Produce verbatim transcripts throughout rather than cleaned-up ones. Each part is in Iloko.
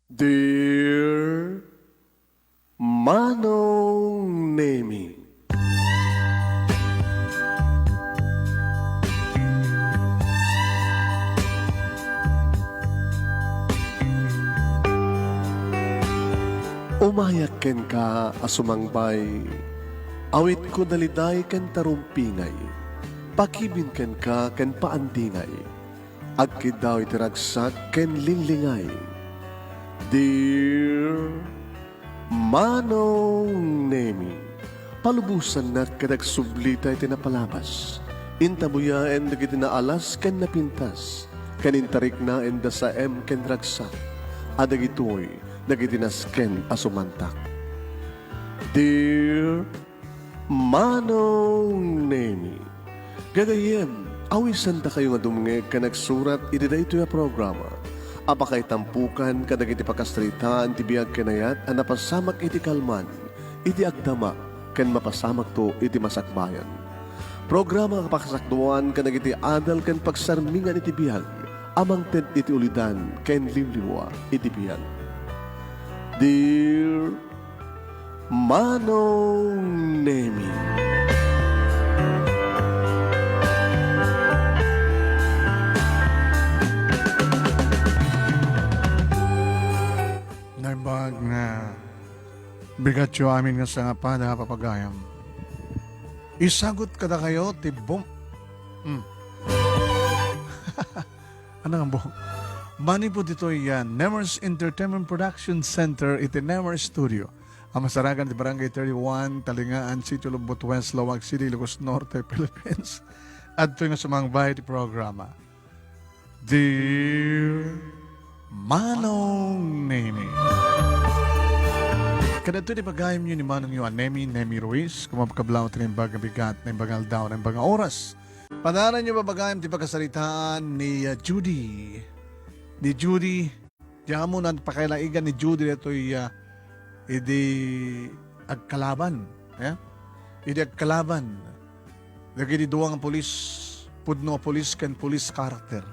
Dear Manong Nemi. Umayak kenka a sumangbay, awitko daliday ken tarumpingay, pakibin kenka ken paandingay. Agkiddaw iti ragsak ken linglingay. Dear Manong Nemi, palubosannak ket agsublita iti napalabas. Intabuyaen dagiti naalas ken napintas, ken intariknaen da saem ken ragsak, a dagitoy dagiti nasken a sumantak. Dear Manong Nemi, gagayyem, awisandakayo nga dumngeg ken agsurat iti daytoy a programa a pakaitampukan kadagiti pakasaritaan ti biag ken ayat a napasamak iti kalman, iti agdama, ken mapasamakto iti masakbayan. Programa a pakasakduan kadagiti adal ken pagsarmingan iti biag a mangted iti ulidan ken liwliwa iti biag. Dear Manong Nemi. Naimbag nga bigatyo amin nga sangapada a papagayam. Isagut kadakayo ti bum-, hmm. Ano nga bu-, manipud ditoy yan, Nemers Entertainment Production Center iti Nemers Studio. A masarakan ti Barangay thirty-one, Talingaan, Sitio Lobbot West, Laoag City, Ilocos Norte, Philippines. Adtoy nga sumangbay ti programa. Dear Manong Nemi. Kadagitoy ti pagayamyo ni Manongyo a Nemi, Nemi Ruiz, kumakablaw ti naimbag nga bigat, naimbag nga aldaw, naimbag nga oras. Padaananyo papagayam ti pakasaritaan ni, uh, Judy. Ni Judy, Diak ammo no ania ti pakainaigan ni Judy daytoy, ah, idi agkalaban, eh? Idi agkalaban dagiti dua nga pulis, pudno a pulis ken pulis character.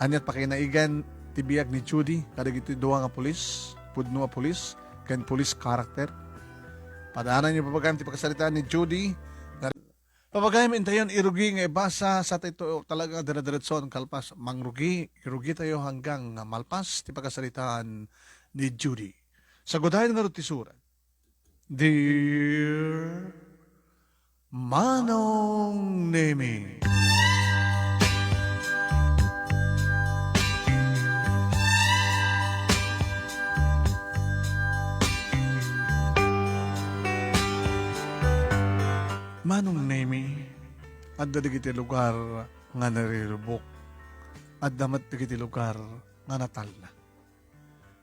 Ania ti pakainaigan ti biag ni Judy kadagiti dua nga pulis, pudno a pulis ken pulis character? Padaananyo papagayam ti pakasaritaan ni Judy. Papagayam, intayon irugi nga ibasa, sa tayo talaga dire-diretso kalpas mangrugi, irugi tayo hanggang malpas ti pakasaritaan ni Judy. Sagudayen ngarud ti surat. Dear Manong Nemi. Manong Nemi, adda dagiti lugar nga nariribuk, adda met dagiti lugar nga natalna.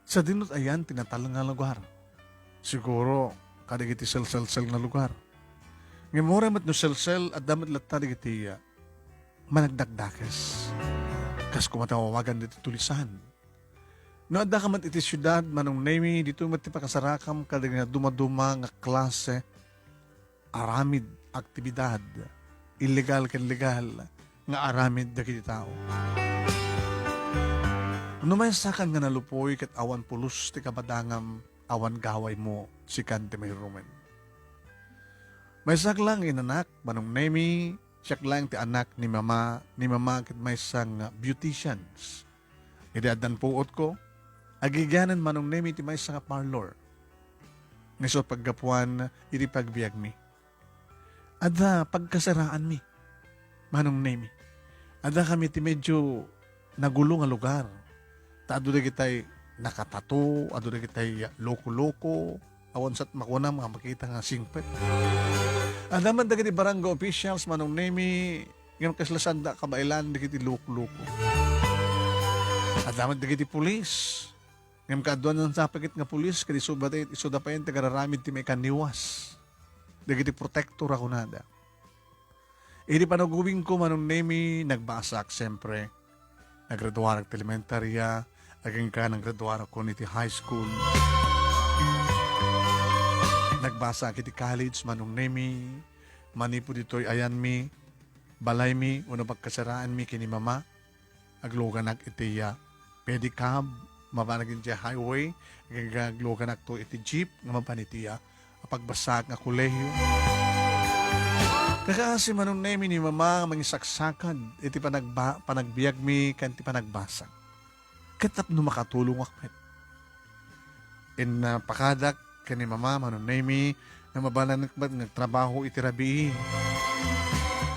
Sadino ti ayan ti natalna nga lugar? Siguro, kadagiti selselsel nga lugar. Ngem uray met no selsel, adda met latta dagiti, ah, managdakdakes. Kas koma ti awawagan ditoy tulisan. No adda ka met iti siudad, Manong Nemi, ditoy met ti pakasarakam kadagiti dumaduma nga klase aramid, aktibidad, illegal ken legal nga aramid dagiti tao. No maysakan nga nalupoy ket awan pulos ti kabadangam, awan gawaymo, sikan ti mairumen. Maysak laeng inanak, Manong Nemi, siak laeng ti anak ni Mama, ni Mama ket maysa nga beauticians. Idi addan puotko, agigianen Manong Nemi ti maysa nga parlor nga isu a paggapuan iti pagbiagmi. Adda pagkasaraanmi, Manong Nemi. Adda kami ti medyo nagulo nga lugar. Ta adu dagitay nakatato, adu dagitay loko-loko, awan sat makunam nga makita nga singpet. Adda met dagiti barangay officials, Manong Nemi, ngem kasla sanda kabaelan dagiti loko-loko. Adda met dagiti pulis, ngem kaaduan sa paket nga pulis, ket isu da pay, isu da pay ti agraramid ti maikaniwas dagiti protektor a kunada. Idi panagubingko, Manong Nemi, nagbasak, siyempre. Naggraduarak ti elementarya, agingga naggraduarakon iti high school. Nagbasak iti college, Manong Nemi, manipud ditoy ayanmi, balaymi, wenno pagkasaraanmi ken ni Mama. Agluganak iti, ah, pedicab, mabanak idiay highway, agagluganakto iti jeep nga mapan iti, ah, pagbassaak nga kolehio. Kakaasi, Manong Nemi, ni Mama nga mangisaksakad iti panagba-, panagbiagmi ken ti panagbasa. Ket tapno makatulongak met. Innapakadak ken ni Mama, Manong Nemi, nga mabalanak met nga agtrabaho iti rabii.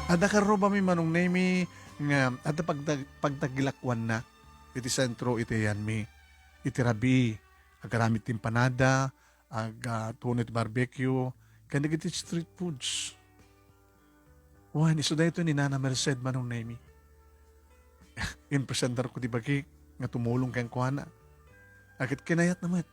Adda karrubami, Manong Nemi, nga adda pagtag-, pagtagilakoanna iti sentro iti ayanmi. Iti rabii, agaramid ti empanada, ag-, ah, tuno iti barbecue, ken dagiti street foods. Wen, isu daytoy ni Nana Merced, Manong Nemi. Impresentarko ti bagik nga tumulong kenkuana. Ket kinayatna met.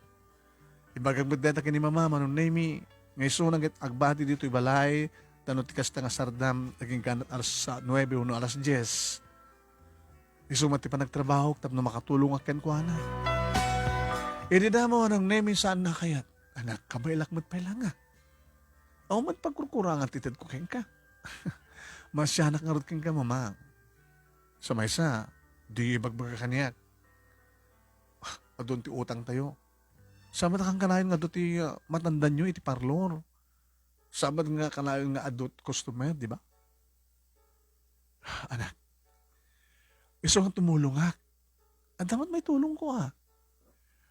Ibagak met dayta ken ni Mama, Manong Nemi, nga isuna ket agbati ditoy balay, tapno ti kasta nga sardam, agingga alas nuebe wenno alas dies. Isu met ti panagtrabahok tapno makatulongak kenkuana. Idi damo, Manong Nemi, saanna kayat? Anak, kabaelak met pay la nga. Awan met pagkurkurangan ti tedko kenka. Masianak ngarud kenka, Mama. Sa maysa, diyo ibagbaga kaniak. Adun ti utangtayo. Sa met kanayon nga adu ti, ah, matandanyo iti parlor. Sa met nga kanayon nga adu ti customer, di ba? Anak, isu nga tumulongak. Adda met maitulongko, ah.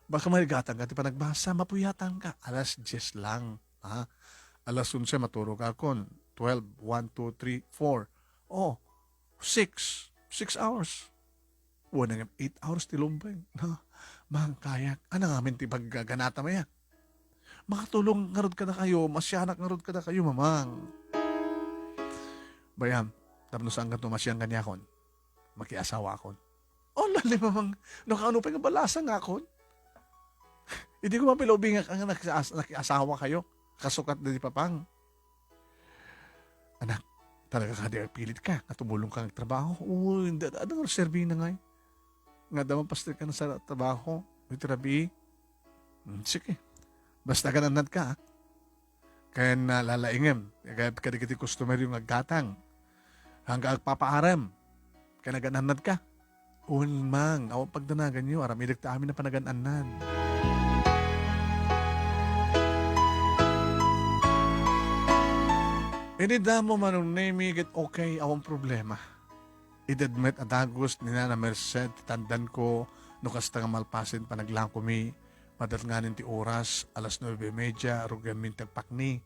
Baka maigatangka ti panagbasa, mapuyatanka. Alas dies lang, ha? Alas onse maturogakon. Twelve, one, two, three, four. Oh, six. Six hours. Wen, eight hours ti lumbeng. No? Mangkayak. Ania ngamin ti pagganata, Maya? Makatulong ngarud kadakayo, masianak ngarud kadakayo, Mamang. Bayam, tapno saanka masian kaniakon, makiasawakon. O, lalim, Mamang, no kaano pay nga balasa nga akon? Idi ko mapilaubingak nga nakias-, nakiasawakayo, kasukat daydi Papang. Anak, talaga kadi agpilitka nga tumulongka nga agtrabaho? Uy, adda, adda nga serbina ngay. Nga adda mapasterka sa trabaho, iti rabii. Hmm, sige. Basta agan-annadka, ah. Ken, ah, lalaingem, kadi, kadagiti customeryo nga aggatang. Hangga agpapaarem. Ken agan-annadka. Wen, Mang, awan pagdanaganyo, aramidek ti amin a panagan-annad. Idi damo, Manong Nemi, ket okay, awan problema. Idi met a dagus ni Nana Merced ti tandanko no kasta nga malpasen panaglakomi, madatnganen ti oras, alas nuebe y media, rugiammin ti agpakni.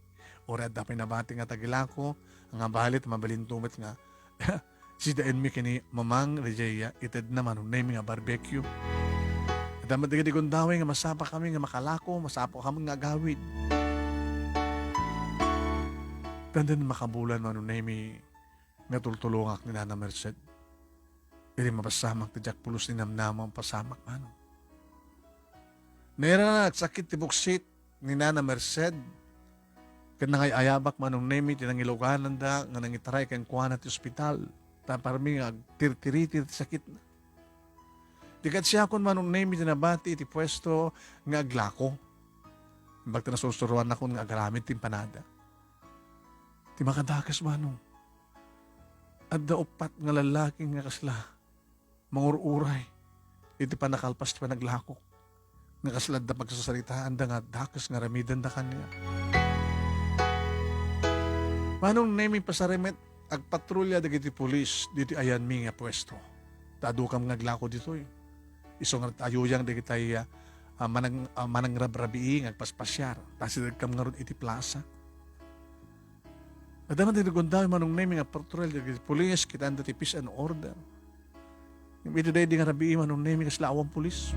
Uray adda pay nabati nga tagilako, nga balet mabalinto met nga sidaenmi ken ni Mamang Rejea, itedna, Manong Nemi, nga barbecue. Adda met dagiti gundaway nga masapakami nga makalako, masapakami nga agawid. Tandem makabulan, Manong Nemi, nga tultulongak ni Nana Merced. Idi mapasamak ti diak pulos ni namnama a pasamak, Manong. Nairana, nagsakit ti buksit ni Nana Merced. Ket nangay-ayabak, Manong Nemi, ti nangilugananda nga nangitaray kenkuana ti ospital. Ta parmi nga agtirtiritir ti sakitna. Ti katsiakon, Manong Nemi, ti nabati iti puesto nga aglako. Imbag ti nasursuroannakon nga agaramid ti empanada. Ti makadakes, Manong. Adda uppat nga lallaki nga kasla mangur-uray iti pannakalpas ti panaglako, nga kasla adda pagsasaritaanda nga dakes nga aramidenda kaniak. Manong Nemi, pasarimet, agpatrulia dagiti pulis ditoy ayanmi nga puesto. Ta adukam nga aglako ditoy. Isu nga ayuyang dagitay, ah, ah, manang-, ah, manangrabrabii nga agpaspasiar. Ta sidadkam ngarud iti plasa. Adda man dagiti gundaway, Manong Nemi, nga patrol dagiti pulis, kitaenda ti peace and order. Ngem iti daydi nga rabii, Manong Nemi, kasla awan pulis.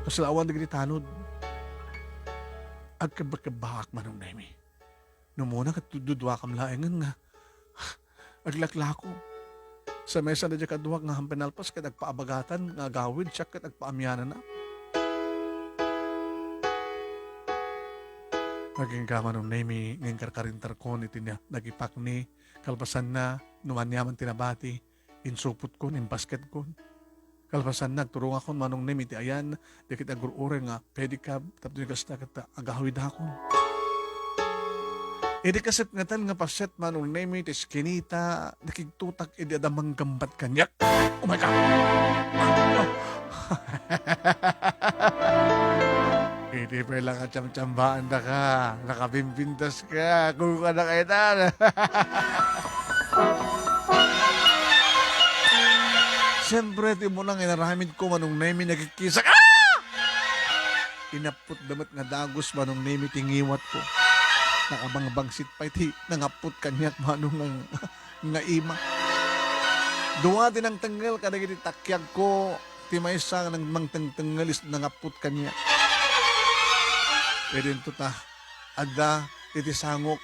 Kasla awan dagiti tanod. Agkebakebbaak, Manong Nemi. No umuna ket duduakam laengen nga aglaklako. Sa maysa daydiay kaduak nga pinalpas ket agpaabagatan nga agawid, siak ket agpaamianana. Agingga, Manong Nemi, nga inkarkarintarkon iti na-, nagipakni, kalpasanna, no aniaman ti nabati, insupotkon, imbasketkon. Kalpasanna, agturongakon, Manong Nemi, iti ayan dagiti agur-uray nga pedicab, tapno kasta ket agawidakon. Idi kasipngetan nga paset, Manong Nemi, ti eskinita, nakigtutak idi adda manggambat kaniak. Oh my God! Iti pay la nga tsamtsambaandaka, nakabimbintas ka, kunkana kaytan. Siyempre, ti umuna nga inaramidko, Manong Nemi, nagikkisak. Ah! Inapputda met nga dagus, Manong Nemi, ti ngiwatko. Nakabangbangsit pay ti nangapput kaniak, Manong, nga, nga ima. Dua ti nangtengngel kadagiti takiagko, ti maysa nga nang-, mangtengtengngel is nangapput kaniak. Pwede ito ta, adda iti sangok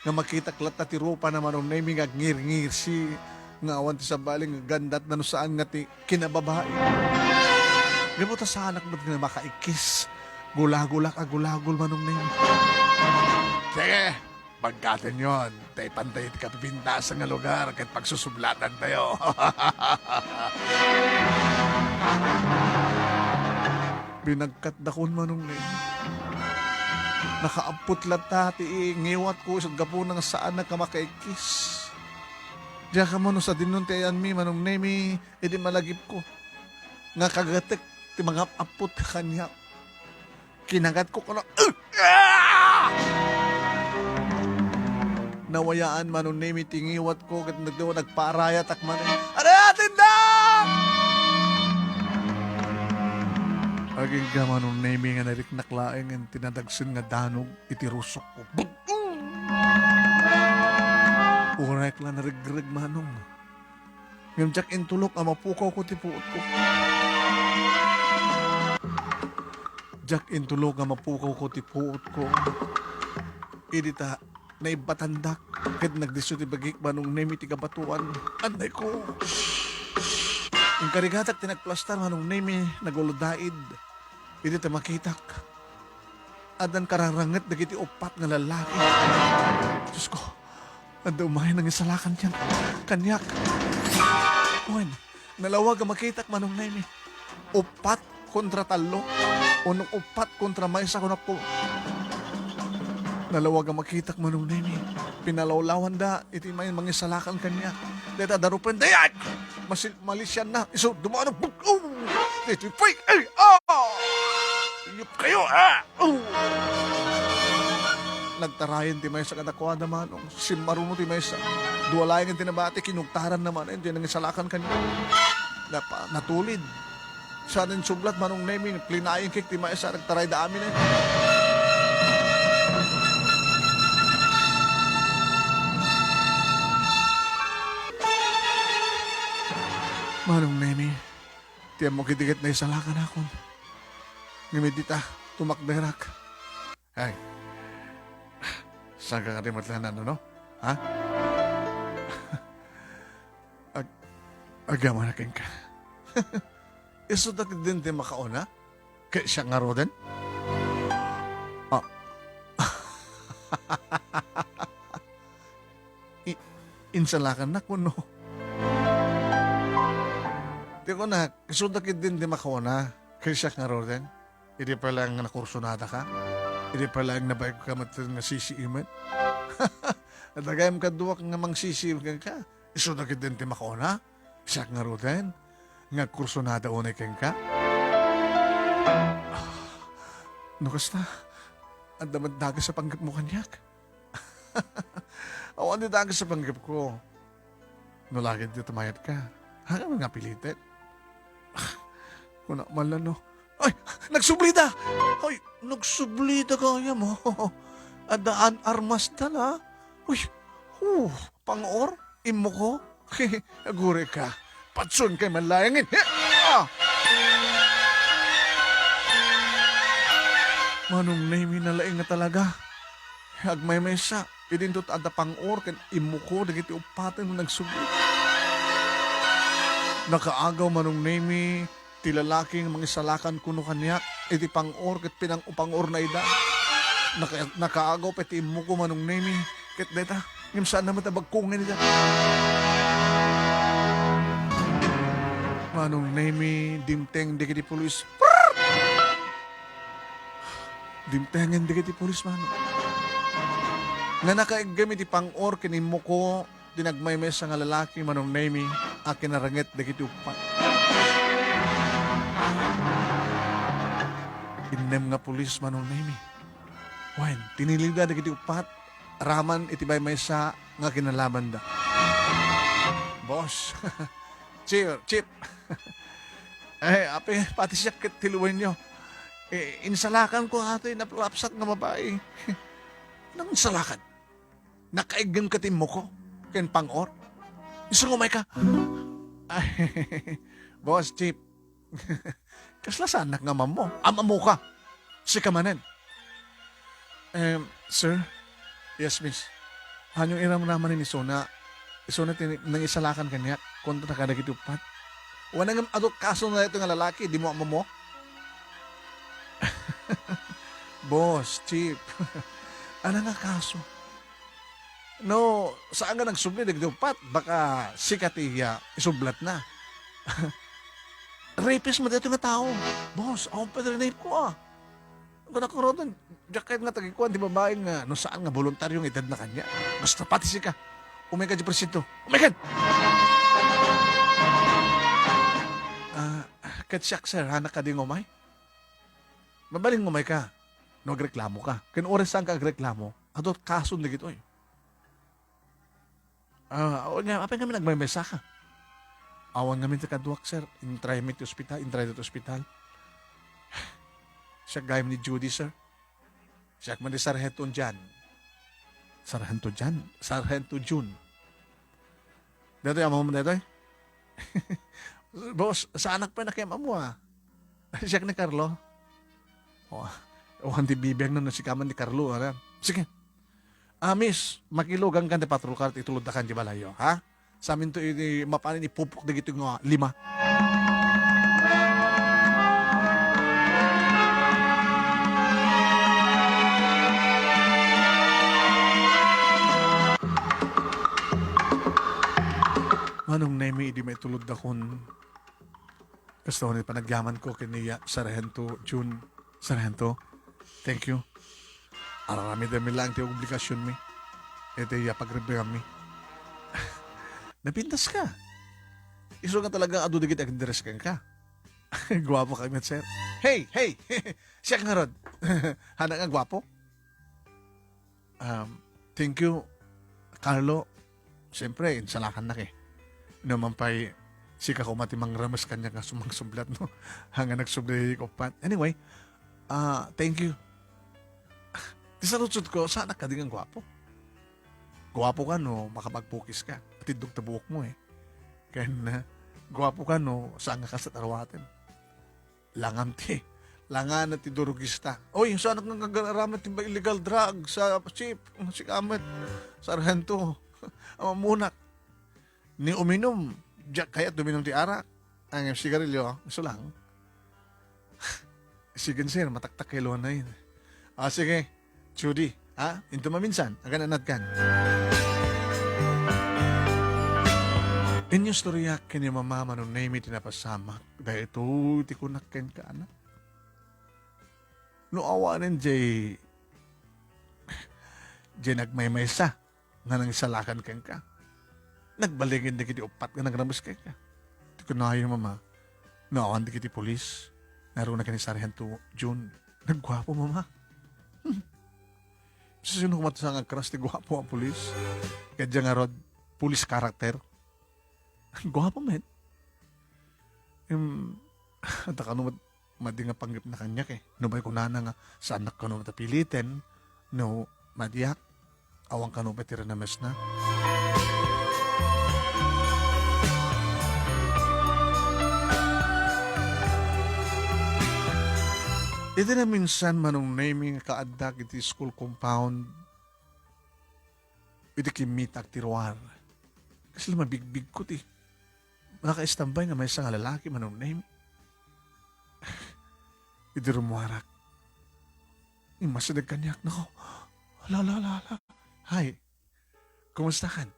nga makitak latta ti rupana, Manong Nemi, nga agngirngirsi, nga awan ti sabali nga gandatna no saan nga ti kinababai. Gapu ta saanak met nga makaikkis. Gulagulak a gulagol, Manong Nemi. Sige, pagkatenyon, ta ipanta iti kapipintasan nga lugar ket pagsusublatantayo. Binagkatdakon, Manong Nemi. Nakaapput latta ti ngiwatko isut' gapuna nga saanak nga makaikkis. Diak ammo no sadinnon ti ayanmi, Manong Nemi, idi malagipko nga kagatek ti mangap-apput kaniak. Kinagatko kuno. Ah! Nawayaan, Manong Nemi, ti ngiwatko ket nagdu-, nagpaarayatak manen. Arayatendak! Agingga, Manong Nemi, nga nariknak laeng ti nadagsen nga danog iti rusokko. Bug-, Uray la naregreg, Manong. Ngem diak intulok a mapukawko ti puotko. Diak intulok a mapukawko ti puotko. Idi ta naibbatandak, ket nagdisso ti bagik, Manong Nemi, ti kabatoan. Anay ko. Inkarigatak ti nagplastar, Manong Nemi, naguludaid. Idi ta makitak, addan kararanget dagiti uppat nga lallaki. Diosko, adda umay nangisalakan diay kaniak. Wen, nalawag a makitak, Manong Nemi. Uppat kontra tallo, wenno uppat kontra maysa, kunakko. Nalawag a makitak, Manong Nemi. Pinalawlawanda iti may mangisalakan kaniak. Dayta darupen, dayag! Masil-, malisianna. Isu, dumano. Bug-, oh! Iti fake, ay, ah! Iyup kayo, ah! Oh! Nagtarayen ti maysa kadakuada, Manong. Simmaruno ti maysa. Dua laeng ti nabati, kinugtaran na manen, ti nangisalakan kaniak. Napa-, natulid. Saan insublat, Manong Nemi, plinayen kek ti maysa, nagtarayda amin, eh. Manong Nemi, ti ammok idi ket naisalakanakon. Ngem idi ta, tumakderak. Ay, saan ka nga di matlanan, no? Ha? Ag-, agyamanak kenka. Isu dagidin ti makauna? Ket siak ngaruden? Ah. I-, insalakannak wenno? Ti kunak, isu dagidin ti makauna? Ket siak ngaruden? Idi pay laeng nga nakursunadaka? Idi pay laeng nabaegka met nga sisiimen? Adda gayam kaduak nga mangsisiim kenka? Isu dagidin ti makauna? Siak ngaruden nga agkursunada unay kenka? Ah, no kasta, adda met dagus a panggepmo kaniak. Awan ti dagus a panggepko. No lagid ti tumayat ka, haanka nga pilitek. Ah, kuna man la no. Ay, nagsublida! Ay, nagsublida gayam, oh. Adda an armas da la. Uy, oh, pang-or, immuko. Aguray ka. Patsuon kay man laeng, eh. Ah! Manong Nemi, nalaing nga talaga. Agmaymaysa, idinto adda pang-or ken immuko dagiti uppaten no nagsubli. Nakaagaw, Manong Nemi, ti lalaki nga mangisalakan kuno kaniak iti pang-or ket pinang-upang-orna ida. Naka-, nakaagaw pay ti immuko, Manong Nemi, ket dayta, ngem saanna met a bagkongen ida. Manong Nemi, dimteng dagiti pulis. Dimtengen dagiti pulis, Manong. Nga nakaiggem iti pang-or ken immuko ti nagmaymaysa nga lalaki, Manong Nemi, a kinaranget dagiti uppat. Innem nga pulis, Manong Nemi. Wen, tinilida dagiti uppat, raman iti maymaysa nga kinalabanda. Boss, Chief, Chief. Eh, apay, pati siak ket tiluenyo. Eh, insalakan ko atoy napalapsat nga babai. Nang insalakan? Nakaigem ka ti immo ko ken pang-or? Isu nga umayka. Ay, Boss Chief, kasla saanak nga ammo? Am-ammoka. Sika manen. Em, sir? Yes, miss. Ania iramraman ni isuna? Isuna ti nangisalakan kaniak kontra kadagiti uppat. Wen, ngem adu kasona daytoy nga lalaki, dimo ammo? Boss, Chief. Ania nga kaso? No, saan nga nagsubli dagiti uppat? Baka sika ti, ah, isublatna. Rapist met daytoy nga tao. Boss, awan pay rape ko, ah. Kunak ngarud, diak kayat nga tagikuan ti babai nga no saan nga boluntario nga itedna kaniak. Basta pati sika. Umayka diay presinto. Umayka! Ah, ket siak, sir, saanak kadi nga umay? Mabalin nga umayka no agreklamoka. Ken uray saanka agreklamo, adu kasom dagitoy. Ah, o nga, apay ngamin nagmaymaysaka? Awan ngamin ti kaduak, sir. Intraymi ti ospital, intrayda ti ospital. Siak gayam ni Judy, sir. Siak man ni Sarhento John. Sarhento John? Sarhento Jun. Daytoy, ammo man daytoy? Boss, saanak pay nga ammo, ah. Siak ni Carlo. Oh, awan ti bibiag no sika man ni Carlo, alam. Sige. Ah, miss, makilugankan ti patrol car, ituloddakan ti balayyo, ha? Saminto iti mapanin ipupok dagitoy nga lima. Manong Nemi, idi maitulod dakon, kasta ni panagyaman ko ken ni Sarhento Jun. Sarhento, thank you. Ar-aramidem laeng ti obligasionmi. Iti, ah, pagrebriammi. Napintas ka. Isu nga talaga adu dagiti agindres kenka. Guapo ka met, sir. Hey, hey! Siak ngarud. Saanak nga guapo? Um, thank you, Carlo. Siyempre, insalakannak, eh. No man pay, sika koma ti mangrames kaniak nga sumangsublat, no? Haan nga nagsubli ko pat. Anyway, ah, thank you. Ti saludsodko, saanak kadi nga guapo? Guapo ka no makapagpukis ka. Atiddog ta buokmo, eh. Ken, ah, guapo ka no saan nga kasla ti aruatem. Langam ti, langana ti durugista. Oy, saanak nga agar-aramid ti illegal drugs, Chief? Sika met, Sarhento. Ammonak. Ni uminum, diak kayat uminum ti arak. Ang sigarilyo, isu lang. Sige, sir, mataktak kay luanay. Ah, sige. Judy, ha? Inton maminsan, agan-anadkan. Inyustoriak ken ni Mama, Manong Nemi, ti napasamak. Daytoy ti kunak kenka, anak. No awanen jay, jay nagmaymaysa nga nangisalakan kenka. Nagbalingen dagiti uppat nga nagrames kenka. Ti kunayo, Mama, no awan dagiti pulis, ngarud ken ni Sarhento Jun. Nagguapo, Mama. Sino koma ti saan nga agkaras ti guapo a pulis? Ket diay ngarud, pulis character. Guapo met. Em, anta kano met madi nga panggepna kaniak, eh. Nupay kunana nga, saannak kano met a piliten, no madiak, awan kano met ti rinamesna. Iti naminsan, Manong Nemi, nga kaaddak iti school compound, iti kimmitak ti ruar. Kasla mabigbigko ti nakaistambay nga maysa nga lalaki, Manong Nemi. Idi rummuarak, immasideg kaniak, nako, hala, hala, hala, hala. Hi, kumusta kan?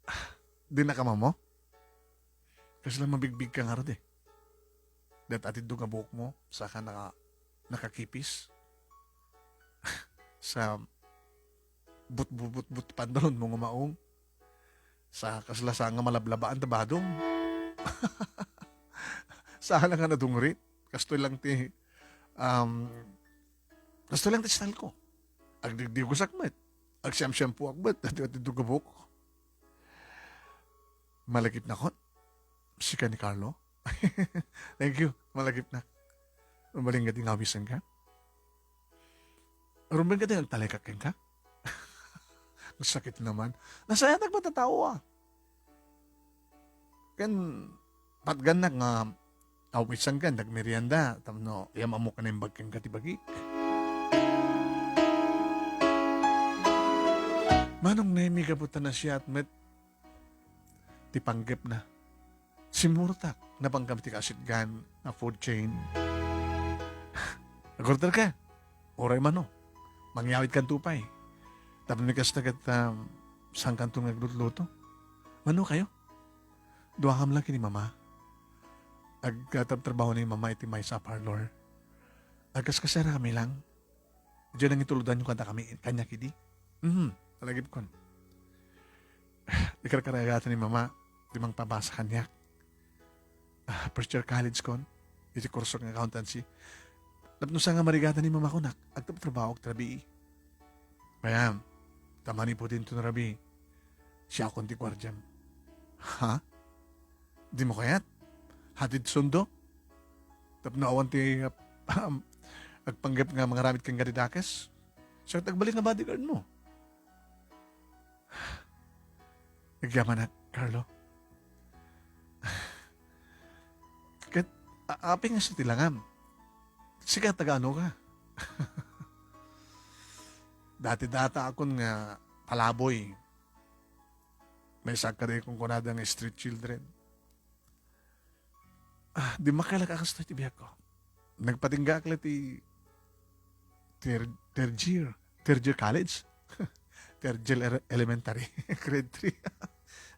Ah, dinnak ammo? Kasla mabigbigka ngarud, eh. Dayta atiddog nga buokmo, saka naka-, nakakipis. Sa but-, but-, but-, but-, pantalonmo nga maong. Sa kasla sa nga malablabaan ta badong. Saan nga nadungrit? Kastoy lang ti, um, kastoy lang ti style ko. Agdigdigosak met. Agsiamsiampoak met. Dati, dati, dugo buhok. Malagipnakon? Sika ni Carlo? Thank you, malagipnak. Mabalin nga di nga awisan ka? Rumbeng ka din, nagtalekak kenka? Ang sakit naman. Nasayatak ba ta tao, ah? Ken, patgannak nga awisan ka, nagmerienda, tapno, iyam-ammok nga naimbag kenka ti bagik. Manong Nemi, gapu ta nasiat met ti panggepna. Simmurtak, napan kami ti kaasitgan a food chain. Nag-order ka? Uray mano. Mangyawid kanto pay. Tapno ni kasta ket, um, saan kanto nga aglutluto? Mano kayo? Duakam lang ken ni Mama. Agtatrabaho ni Mama iti maysa a parlor. Agkaskasera kami lang. Diay nangitulodanyo kadakami, kaniak idi? Mhm, alagipkon. Ikarkaragatan ni Mama ti mangpabasa kaniak. Ah, first year college kon, iti kurso nga accountancy. Tapno sa nga marigatan ni Mama kon, ag-, agtrabaho, agtrabii. Payam, ta manipud inton rabii, siakon ti guardiam. Ha? Dimo kayat? Hatid sundo? Tapno awan ti, ah, agpanggep nga mangaramid ken nga didakes? Siak ti agbalin nga bodyguard mo. Agyamanak, Carlo. Ket, a-, apay nga sa ti langam? Sika taga ano ka? Dati-data akon nga palaboy. Maysa kadi kunkunada nga street children. Ah, dimmakkelak a kastoy ti biagko. Nagpatinggaak la ti third, third year. Third year college? Third year ele-, elementary. Grade three.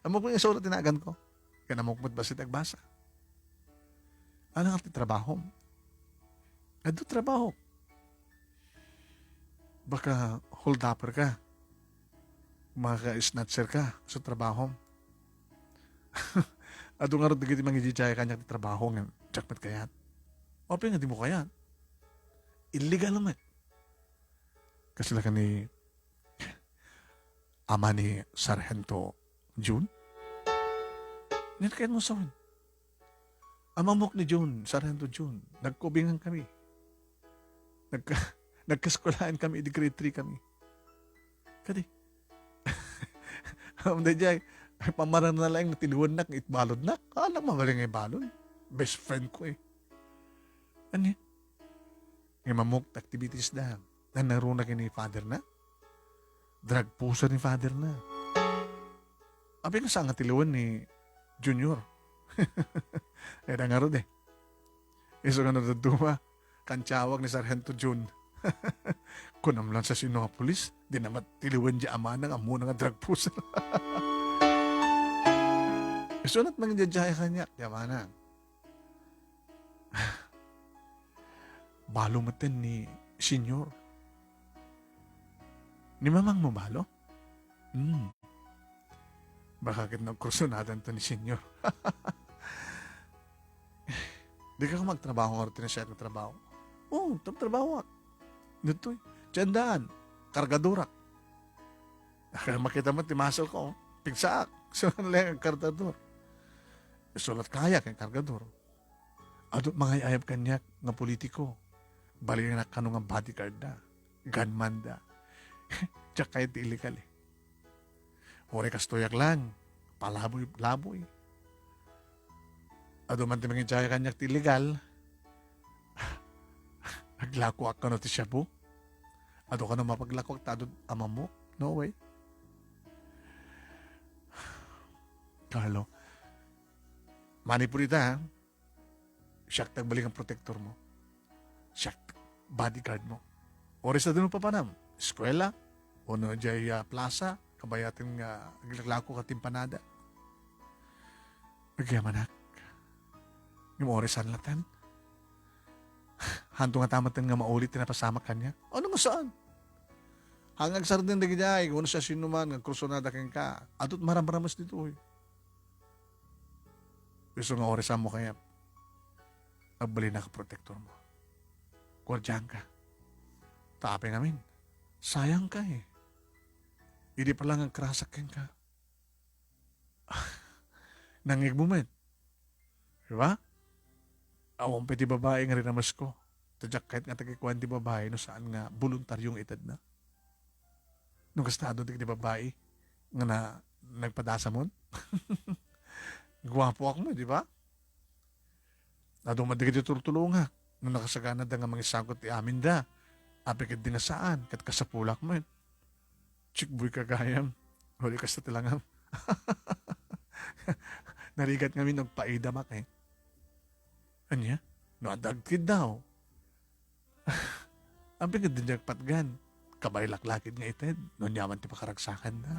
Ammok nga isu ti nagan ko. Ken ammok met bassit agbasa. Ano nga ti trabahom? Adu trabaho. Baka hold-upper ka. Maka-snatcher ka sa trabahom. Adu ngarud dagiti mangididiay kaniak ti trabaho nga diak met kayat. Apay nga dimo kayat? Illegal met. Kasla ka ni ama ni Sargento Jun? Nilakayan mo sa awan. Amamok ni Jun, Sargento Jun. Nagkubingan kami. Nagka-, nagkaskulahan kami, idi grade three kami. Kadi. Amda jay, ay, pamarang na lang, tiliwannak, itbalodnak. Anak, mabaling nga ibalod. Best friend ko eh. Ano yan? Nga mamok activities da. Nanaruna kini father na? Drug pusher ni father na. Apay nga saan nga tiliwan ni Junior? Ay, da nga rod eh. Isu nga nadaduma, kantiawag ni Sargento Jun. Kunam lang sa sino a pulis, di na matiliwan di amana nga ammona nga drug pusher. Isu nat mangidiay kaniak, di amana. Balo metten ni Senior. Ni mamang mo balo? Hmm. Baka ket nagkursunada to ni Senior. Di ka magtrabaho nga rutina siya nga trabaho. Oo, tam trabaho ak. Ditoy. Tiandaan, kargadurak. Kaya makita mo ti muscle ko, oh. Pigsaak. So, ano lang ang kargador? Isulat kaya kay kargador. Adu mangay-ayab kaniak nga politiko. Balinak kano nga bodyguard da. Gunman da. Diak kayat ti illegal eh. Uray kastoyak lang. Palaboy-laboy. Adu man ti mangidiay kaniak ti illegal. Aglakoak kano ti shabu. Adu kano mapaglakoak ta adu amamok. No way. Carlo. Manipud ita, ha? Siak ti agbalin nga protector mo. Siak ti bodyguard mo. Oras na dun papanam, eskwela, o no jay, ah, plaza, kabayaten nga aglaklako ka timpanada. Agyamanak. Ngem oras saan latan? Hanto nga tamatan nga maulit ti napasamak kaniak. Ano nga saan? Hangag sardin dagiti ay, kung siasinoman nga agkursunada kenka, adut maramramas ditoy. Isu nga oras mo kayat. agbalinak a protektormo. Guardianka. Ta apay ngamin, sayangka, eh. Idi pala nga agkarasak kenka, nangngegmo met. Di ba? Awan pay ti babai nga rinamesko. Ta diak kayat nga tagikuan ti babai no saan nga boluntario nga itedna. No kasta, adu dagiti babai nga na-, nagpadasamon. Guapoak met, di ba? Adu met dagiti tultulongak. No nakasaganada nga mangisagut ti aminda. Apay ketdi nga saan, ket kasapulak met. Chick boy ka gayam. Uli kasta ti langam. Narigat ngamin no agpaidamak, eh. Ania? No adda agkiddaw. Apay ketdi diak patgan. Kabaelak lakit nga ited, no aniaman ti pakaragsakanda.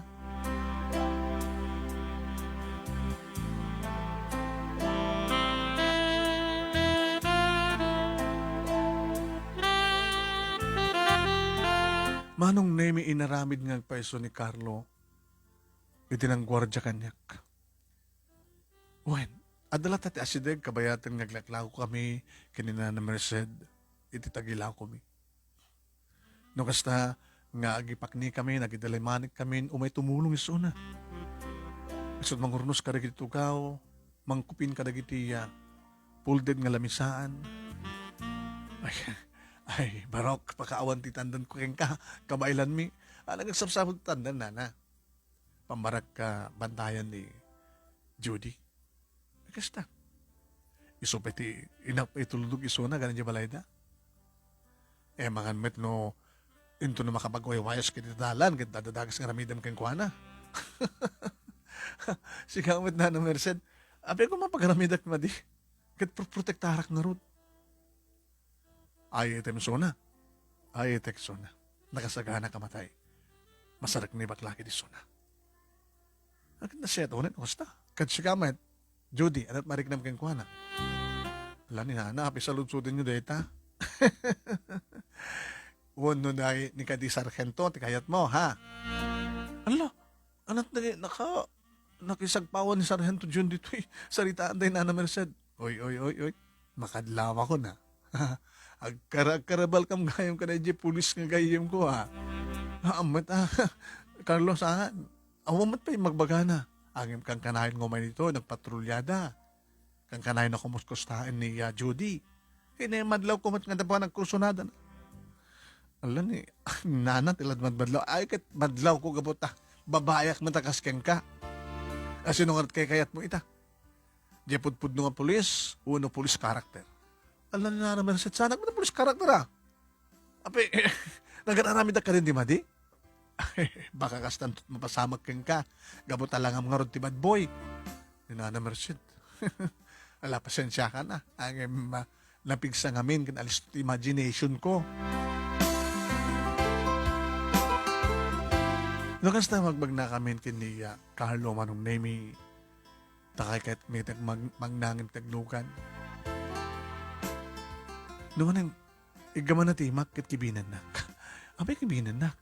Manong Nemi, inaramid nga agpayso ni Carlo iti nangguardia kaniak. Wen, adda latta ti asideg kabayaten nga aglaklako kami ken ni Nana Merced iti tagilako mi. No kasta nga agipakni kami, agidalimanik kami, umay tumulong isuna. Isut' mangurnos kadagiti tugaw, mangkupin kadagiti, ah, pulded nga lamisaan. Ay, ay, Barok, pakaawan ti tandanko kenka, kabaelanmi. Ah, nagagsapsapul ti tandan, nana. Pammarakka bantayan ni Judy. Kasta. Isu pay ti inak pay itulnog isuna ganan idiay balayda. Eh, mangan met no intono makapagwaywayas ket ita dalan ket adda dakes nga aramidem kenkuana. Sika met, Nana Merced, apay koma pagaramidak madi? Ket proprotektarak ngarud. Ay, item isuna. Ay, itek isuna. Nakasagana ka matay. Masarek ni baklaki di isuna. Agin na siya tunen, kasta. Kad siya met, Judy, ania't mariknam kenkuana? Ala ni Nana, apay saludsodyo dayta? Wenno dayta ni kadi Sargento, ti kayatmo, ha? Ala, ania't naki-, naka-, nakisagpawan ni Sargento Jun ditoy saritaan day Nana Merced. Oy, oy, oy, oy. Makadlawakon, ha. Agkara-, agkarabalkam gayam kada idiay pulis nga gayyemko, ha. Haan met, ha. Carlos, ha. Awan met pay magbagana. Ngem kankanayon nga umay ditoy, nagpatrulyada. Kankanayon a kumuskustaen ni, ah, Judy. Ket madlawko met nga adda pay nagkursunada. Ala ni, Nana, ti la madmadlaw. Ay, ket madlawko gapu ta babayak met a kas kenka. A, sino ngarud ti kayatmo ita? Diay pudpudno nga pulis, wenno police character? Ala ni Nana Merced, saanak met a police character, a. Apay, nagararamid a kadin di madi? Baka kastan to't mapasamak kenka, gapu ta langam ngarud ti bad boy. Ni Nana Merced. Ala, pasensiakan, a. Ngem, ah, napigsa ngamin ken alisto ti imagination ko. No kasta, magbagna kamin ken ni, ah, Carlo, Manong Nemi, ta kayatmi ti mag-, magnangin ti aglugan. No manen, iggamana ti imak ket kibinennak. Apay kibinennak?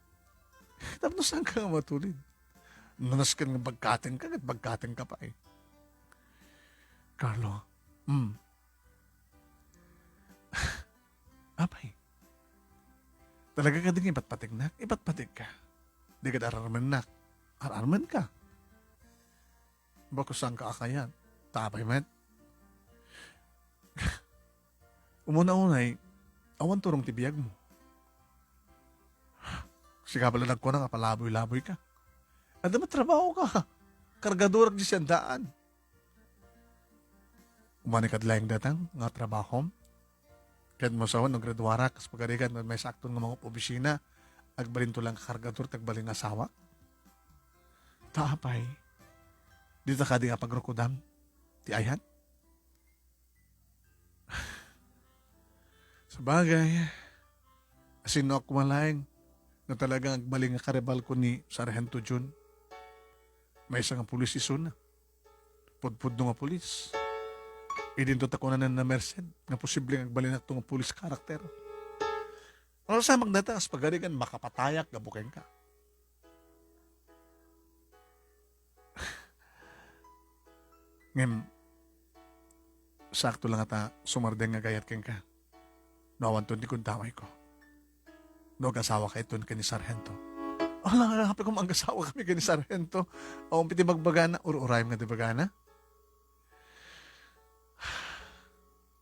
Tapno saanka nga matulid? No nasken nga bagkatenka, ket bagkatenka pay. Carlo, hmm. Apay, talaga kadi nga ipatpatiknak? Ipatpatikka. Di kad ararmennak. Ararmenka. Bako saanka a kayat. Ta apay met? Umuna unay, awan turong ti biagmo. Sika pay la nagkuna nga palaboy-laboyka. Adda met trabahoka. Kargadorak diay siandaan. Umani kad laeng datang nga trabahom. Ket mo sawen no graduarak, kas pagarigan, no maysakton nga mangup-obisina, agbalinto laeng nga kargador ti agbalin nga asawak. Ta apay, dita kadi nga pagrukudam ti ayat? Sabagay, asinno a koma laeng no talaga nga agbalin nga karibalko ni Sargento Jun? Maysa nga pulis isuna. Pudpudno nga pulis. Idinto ta kunanen a Merced nga posible nga agbalinakto nga pulis character. Ano sa magdata, kas pagarigan, makapatayak gapu kenka. Ngem, Sakto la ngata sumardeng nga agayat kenka. No awanton ti gundawayko. No agasawaka iton ken ni Sargento. Ala, apay koma agasawakami ken ni Sargento? Awan pay ti bagbagana, ur-urayem nga ti bagana.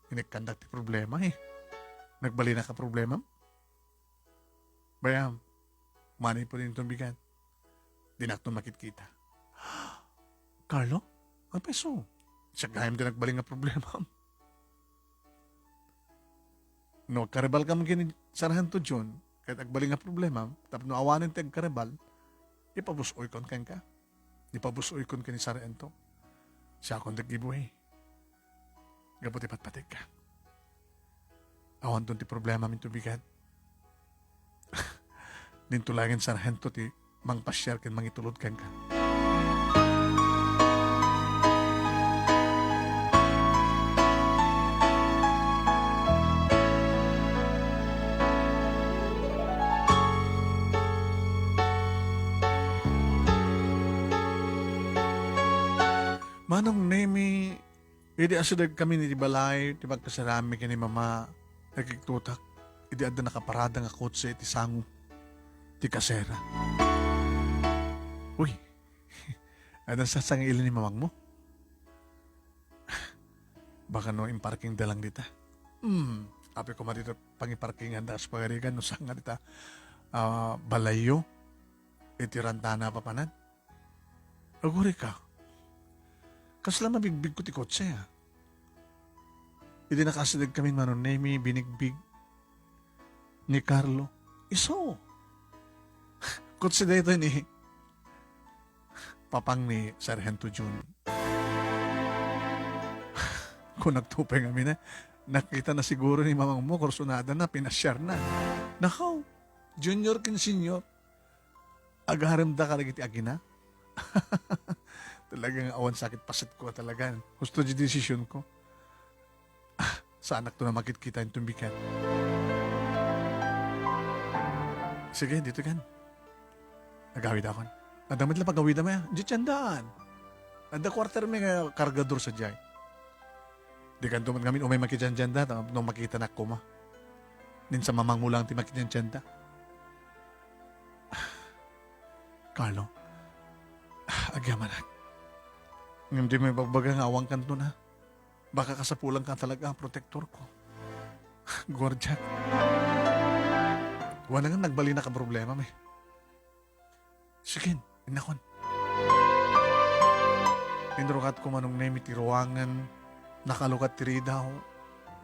Inikkandak ti problema, eh. Nagbalinaka problemam? Bayam, manipud inton bigat. Dinakton makitkita. Carlo? Apay isu? Siak gayam ti nagbalin nga problemam. No agkarebalkam ken ni Sargento Jun, ket agbalin nga problemam, tapno awanen ti agkarebal, ipabus-oykon kenka. Ipabus-oykon ken ni Sargento. Siakon ti aggibuhi. Gapu ti patpategka. Awanton ti problemam inton bigat. Dinto laeng ni Sargento ti mangpasiar ken mangitulod kenka. Manong Nemi, idi asidegkami iti balay ti pagkasarami ken ni Mama, nakigtotak idi adda nakaparada nga kotse iti sango ti kasera. Uy, adda sasangil ni mamangmo? Baka no imparkingda lang dita. Hmm, apay koma dita pangiparkinganda kas pagarigan no saan nga dita, ah, balayyo iti rantana a papanan. Agurayka. Kasla mabigbigko ti kotse, ah. Idi nakaasidegkami ni Manong Nemi, binigbig ni Carlo. Isu. Kotse daytoy ni papang ni Sargento Jun. Kunak to pay ngamin, eh. Nakitana siguro ni mamangmo, kursunadana, pinasiarna. Nakaw, junior ken senior. Agaremda kadagiti agina? Talagang awan sakit pasetko a talagan. Husto ti desisionko. Ah, saanakto a makitkita inton bigat. Sige, ditoy kan. Agawidakon. Adda met la pagawidam, eh. Diay tiendaan. Adda kuartermi nga kargador sadiay. Dikanto met ngamin umay makidiandianda, ta no makitanak koma. Ni mamangmo lang ti makidiandianda. Carlo, agyamanak. Ngem dimo ibagbaga nga awan kanton, ha? Baka kasapulanka talaga a protektorko. Guardiak. Wana nga nagbalinaka problemam, eh. Sige, innakon. Inrugatko, Manong Nemi, ti ruangan, nakalukat ti ridaw.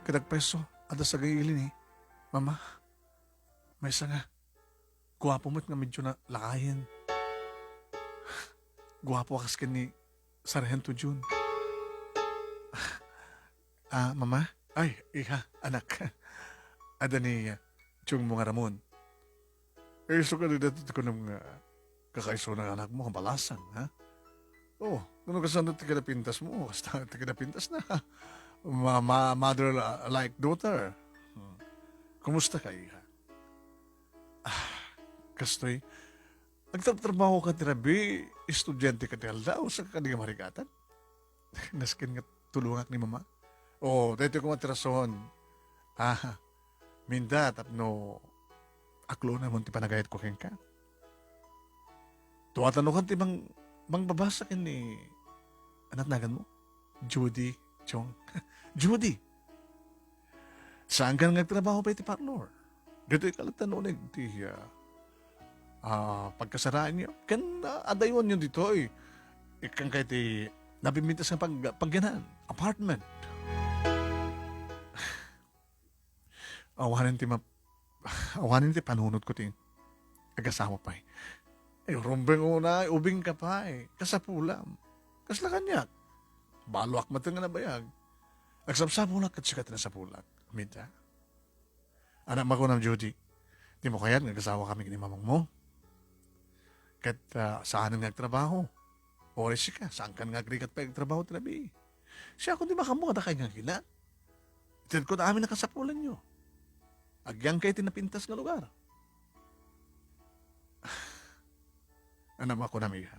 Ket agpayso, adda sagaili ni Mama. Maysa nga, guapo met nga medyo na lakayen. Guapo a kas ken ni Sargento Jun. Ah, Mama? Ay, iha, anak. Adda ni, ah, tiyongmo nga Ramon. Eh, isu kadi daytoy ti kunam nga kakaisuna nga anakmo, kabalasang, ha? Oh, kuno kasano ti kinapintasmo? Kasta ti kinapintasna. Ma-, ma-, mother, uh, like daughter. Hmm. Kumusta ka, iha? Ah, kastoy, agtrabtrabahoka ti rabii, estudianteka ti aldaw, saka kadi nga marigatan? Nasken nga tulongak ni Mama. Oh, daytoy koma ti rason. Ah, Minda, tapno akloenamon ti panagayatko kenka. Tuatanokan ti mang-, mangbabasa ken ni, anat naganmo? Judy Chong. Judy! Saankan nga agtrabaho pay ti parlor? Ditoy ka latta uneg ti, ah, ah, pagkasaraenyo. Ken, ah, adayonyo ditoy. Ikkan kay ti napimintas nga pag-, pagyanan, apartment. Awanen ti map-, awanen ti panunotko ti agasawa pay. Ay, rumbeng unay, ubing ka pay. Kasapulam. Kasla kaniak. Baloak met nga nabayag. Agsapsapulak ket sika ti nasapulak. Amita. Anak, makunam, Judy, dimo kayat nga agasawakami ken ni mamangmo? Ket, ah, saanen nga agtrabaho. Uray sika, saankan nga agrigat pay agtrabaho ti rabii. Siakon ti makammo kadakay nga agina. Itedko amin a kasapulanyo. Agyangka iti napintas nga lugar. Anak, makunam, iha.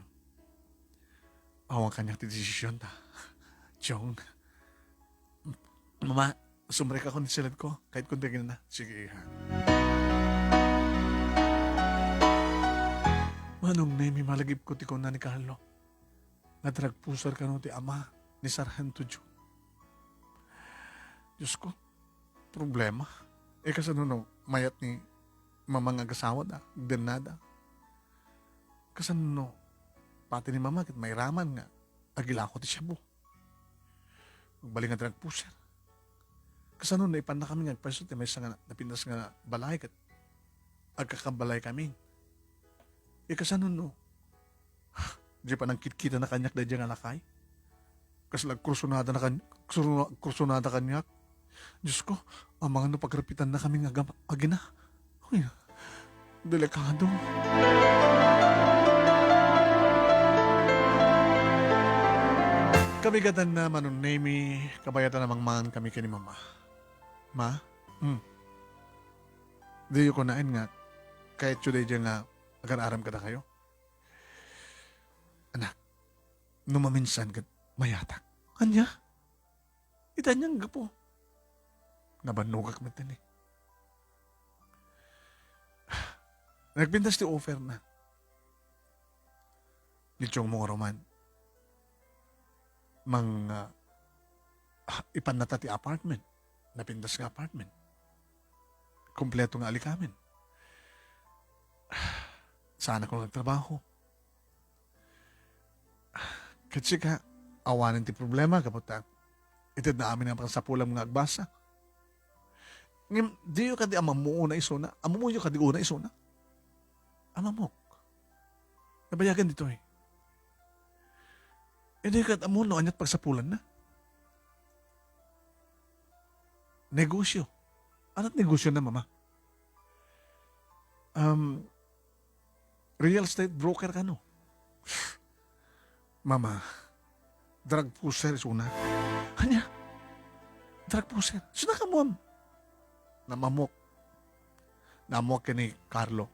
Awan kaniak ti desisionta. Chong, Mama, sumrekakon iti siledko. Kayatko ti aginana. Sige, iha. Manong Nemi, malagipko ti kuna ni Carlo nga drug pusher kano ti ama ni Sargento Joe. Diyos ko, problema. E, kasano no mayat ni mama nga agasawada, agdennada? Kasano no pati ni mama ket mairaman nga agilako ti shabu? Agbalin nga drug pusher. Kasano no ipannakami nga agpayso ti maysa nga napintas nga balay ket agkakabalay kami? E, kasano no di panangkitkitana kaniak daydiay nga lakay? Kasla agkursunada na kan-, kursu-, kursunada kaniak. Diyos ko, amangan no pagrapitannakami nga agam-, agina. Uy, delikado. Kabigatanna, Manong Nemi, kabayatan a mangmangan kami ken ni Mama. Ma? Hmm. Diyo kunaen nga, kayatyo daydiay nga agar-aram kadakayo? Anak, no maminsan ket mayatak. Ania? Ita anian gapu? Nabannogak met ni. Nagpintas ti offer na. Ni Chong mo nga Roman. Mang, ah, ah, ipannata ti apartment. Napintas nga apartment. Kompleto nga alikamen. Saan ako nagtrabaho? Ket sika, awanen ti problema, gapu ta itedna amin nga pagsapulam nga agbasa. Ngem, diyo kadi amammo una isuna? Ammoyo kadi una isuna? Amamok. Nabayagan ditoy. Diyo ket ammo no aniat pagsapulanna. Negosyo. Aniat negosyo na, Mama? Um, real estate broker kano? Mama, drug pusher isuna. Ania? Drug pusher? Sino ka mo? Namamok. Namamok ni Carlo.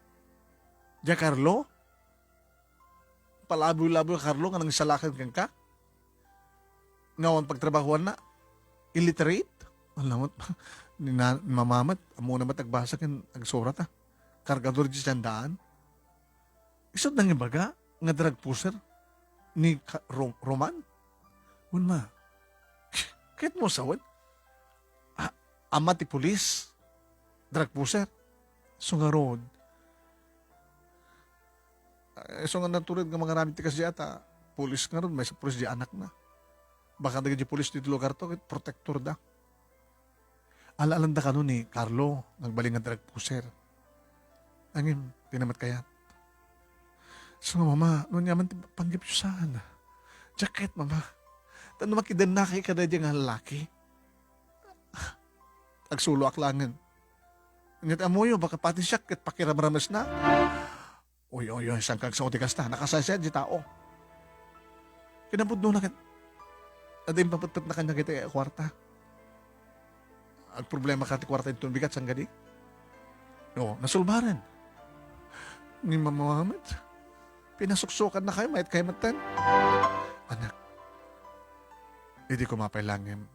Dia Carlo? Palaboy-laboy, Carlo, nga nangsalakan kenka? Nga awan pagtrabahuanna? Illiterate? Alamot, ni na-, ni Mama met, ammona met agbasa ken agsurat, ah. Kargador di sandaan. Isut' nangibaga nga drug pusher ni Ka-, Ro-, Roman? Wen, Ma. Ket mo sawen? A-, ama ti pulis? Drug pusher? So ngarud, eh, so nga natured nga mangaramid ti kasdiay ta pulis ngarud, maysa pulis di anakna. Baka dagiti pulis ti lugar to, ket protector da. Ala-alanda kano ni Carlo, nagbalin nga drug pusher. Ngem, di na met kayat. So nga, Mama, no aniaman ti panggepyo saan? Diak kayat, Mama. Ta no makidennakay kadaydiay nga lalaki, agsuloak laengen. Ket ammoyo, baka pati siak ket pakiramramesna. Uy, uy, uy, saan ka agsao ti kasta? Nakasaysayaat ti tao. Kinapudnona ket, adda impapetpetna kaniak iti kuarta. Agproblemaka ti kuarta inton bigat, saan kadi? O, nasulbaren. Ni Mama met, pinasuksokannakayo, mayat kayo metten. Anak, idi koma pay laeng,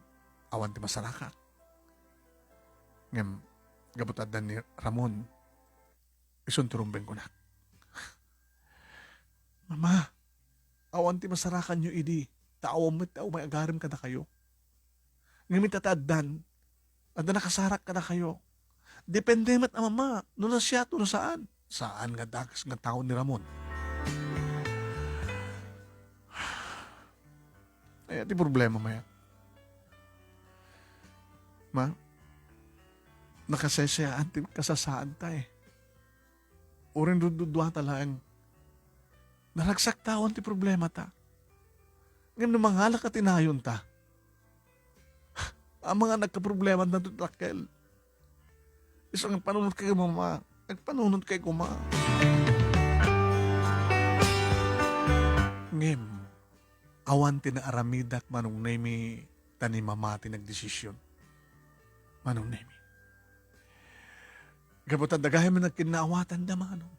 awan ti masarakak. Ngem, gapu ta adda ni Ramon, isun ti rumbeng kunak. Mama, awan ti masarakanyo idi, ta awan met ti umay agarem kadakayo. Ngem ita ta addan, adda nakasarak kadakayo. Depende met a Mama, no nasiato, no saan. Saan nga dakes nga tao ni Ramon. Ay, ti problema, Maya. Ma, nakasaysayaan ti kasasaadta, eh. Uray no duduata laeng. Naragsak ta awan ti problemata. Ngem no mangalak a tinayonta, amangan agkaproblema dagiti dakkel. Isu nga agpanunot kay Mama. Agpanunot kay koma. Ngem, awan ti naaramidak, Manong Nemi, ta ni Mama ti nagdesisyon. Manong Nemi. Gapu ta dagayam nagkinnaawatan da, Manong.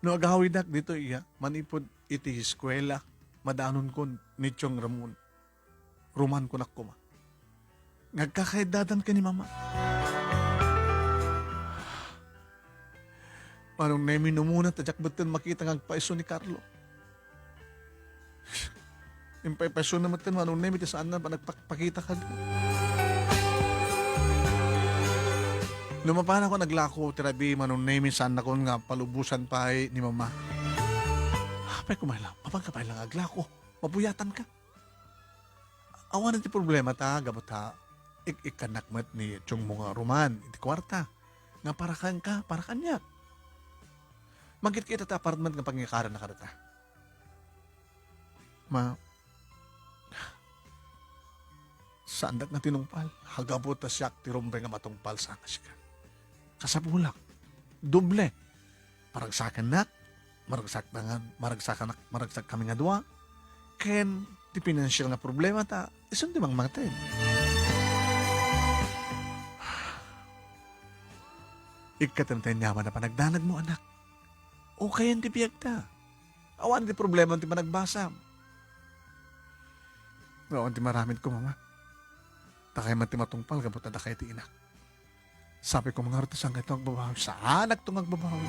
No agawidak ditoy iya, manipud iti eskuela, madanonkon ni Chong Ramon. Roman kunak koma. nga agkakaeddadan ken ni Mama. Manong Nemi, numuna ta diak metten makita nga agpaiso ni Carlo. Impaipaisona metten, Manong Nemi, ti saanna a nagpakpakita kaniak. No mapanakon aglako ti rabii, Manong Nemi, saannakon nga palubosan pay ni Mama. Apay ko, Manong, mapanka pay la nga aglako. Mabuyatanka. Awan ti problemata, gapu ta ik-ikkannak met ni tiongmo nga ruman iti kuarta. Nga para kenka, para kaniak. Mangkitkita ti apartment nga pangikaranna kadata. Ma, saandak nga tinungpal. Gapu ta siak ti rumbeng a matungpal saan a sika. Kasapulak. Doble. Maragsakannak, maragsak nga, maragsakanak, maragsakami nga dua, ken ti pinansial nga problemata, isun ti mangmangted. Ikkatem ti aniaman a panagdanagmo, anak. Okayen ti biagta. Awan ti problema ti panagbasam. Awan ti maramidko, Mama. Dakay met ti matungpal gapu ta dakay ti inak. Sapay ko, Mama, ngarud ta saan kayto nga agbabawi? Saanakto nga agbabawi.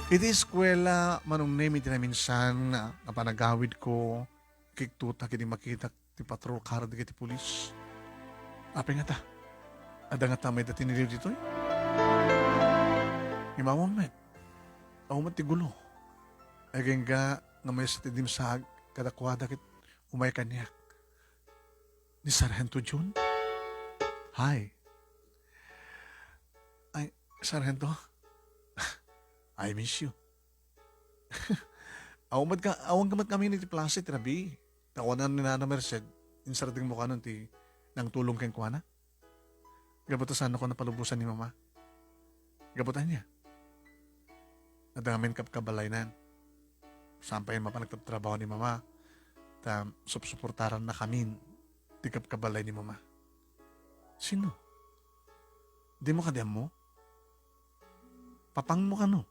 Iti eskuela, Manong Nemi, ti naminsan nga panagawidko, kiktutak idi makitak ti patrol karad dagiti pulis. Apay ngata? Adda ngata mayda tiniliw ditoy? Imawan met. Awan met ti gulo. Agingga nga maysa ti dimsaag kadakuada ket umay kaniak. Ni Sargento Jun? Hi. Ay, Sargento. I miss you. Awan met ka, awan ka met ngamin iti plaza iti rabii. Nakuanan ni Nana Merced, insardengmo kanon ti nangtulong kenkuana. Gapu ta saanko nga palubosan ni Mama. Gapu ta ania? Adda ngamin kabkabalaynan. Saan pay mapan nagtatrabaho ni Mama, ta supsuportarannakamin ti kabkabalay ni Mama. Sino? Dimo kadi ammo? Papangmo kano?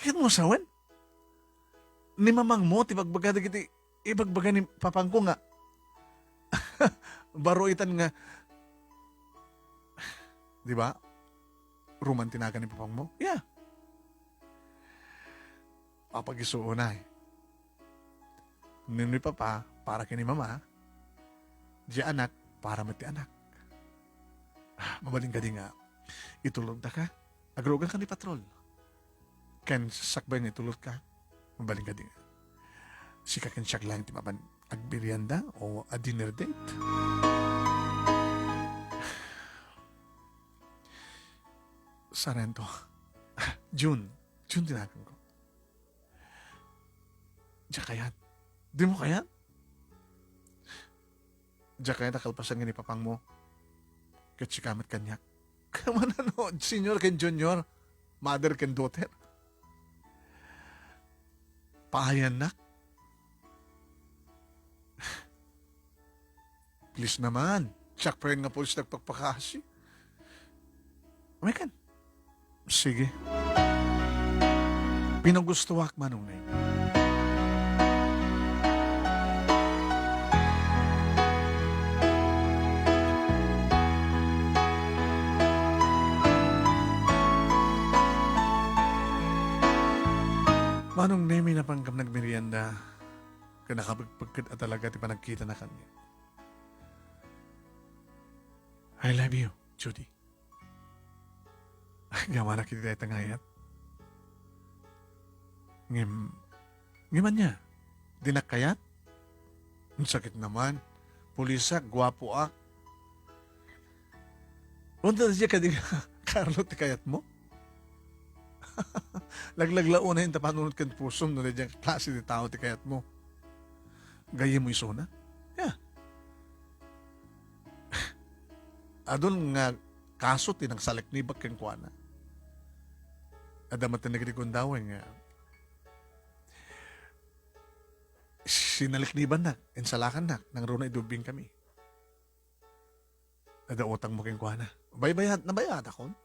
Kayatmo sawen? Ni mamangmo ti ibagbaga dagiti ibagbaga ni papangko nga baro itan nga, di ba? Ruman ti nagan ni papangmo? Yeah. Papagisuon ay. Ni, ni papa, para ken ni mama, di anak, para met ti anak. Ah, mabalin kadi nga itulodda ka? Agrugan ka ni patrol. Ken sakbay nga itulod ka, mabalin kadi nga sika ken siak lang ti mapan agmerienda o a dinner date? Sargento. Jun. Jun ti naganko. Diak kayat. Dimo kayat? Diak kayat a kalpasan nga ni papangmo. Ket sika met kaniak. Kamanano, senior ken junior, mother ken daughter. Paayannak. Please naman. Siak pay nga pulis nagpakpakaasi. Umaykan. Sige. Pinagustuak, Manong Neng. Manong Nemi, napankam nagmerienda, ken nakapagpagket a talaga ti panagkitana kaniak. I love you, Judy. Agyamanak iti dayta nga ayat. Ngem, ngem ania? Dinak kayat? Sakit naman. Pulisak, guapoak. Unta diay kadi nga Carlo ti kayatmo? Laglaglauna inta panunot ken pusom no diay klase ti tao ti kayatmo. Gayyemmo isuna? Yeah. Adun nga kaso ti nangsaleknibak kenkuana. Adda met ti nagrigundawen nga sinaleknibannak, insalakannak, nangruna idi ubbingkami. Adda utangmo kenkuana. Baybayat, nabaybayatakon?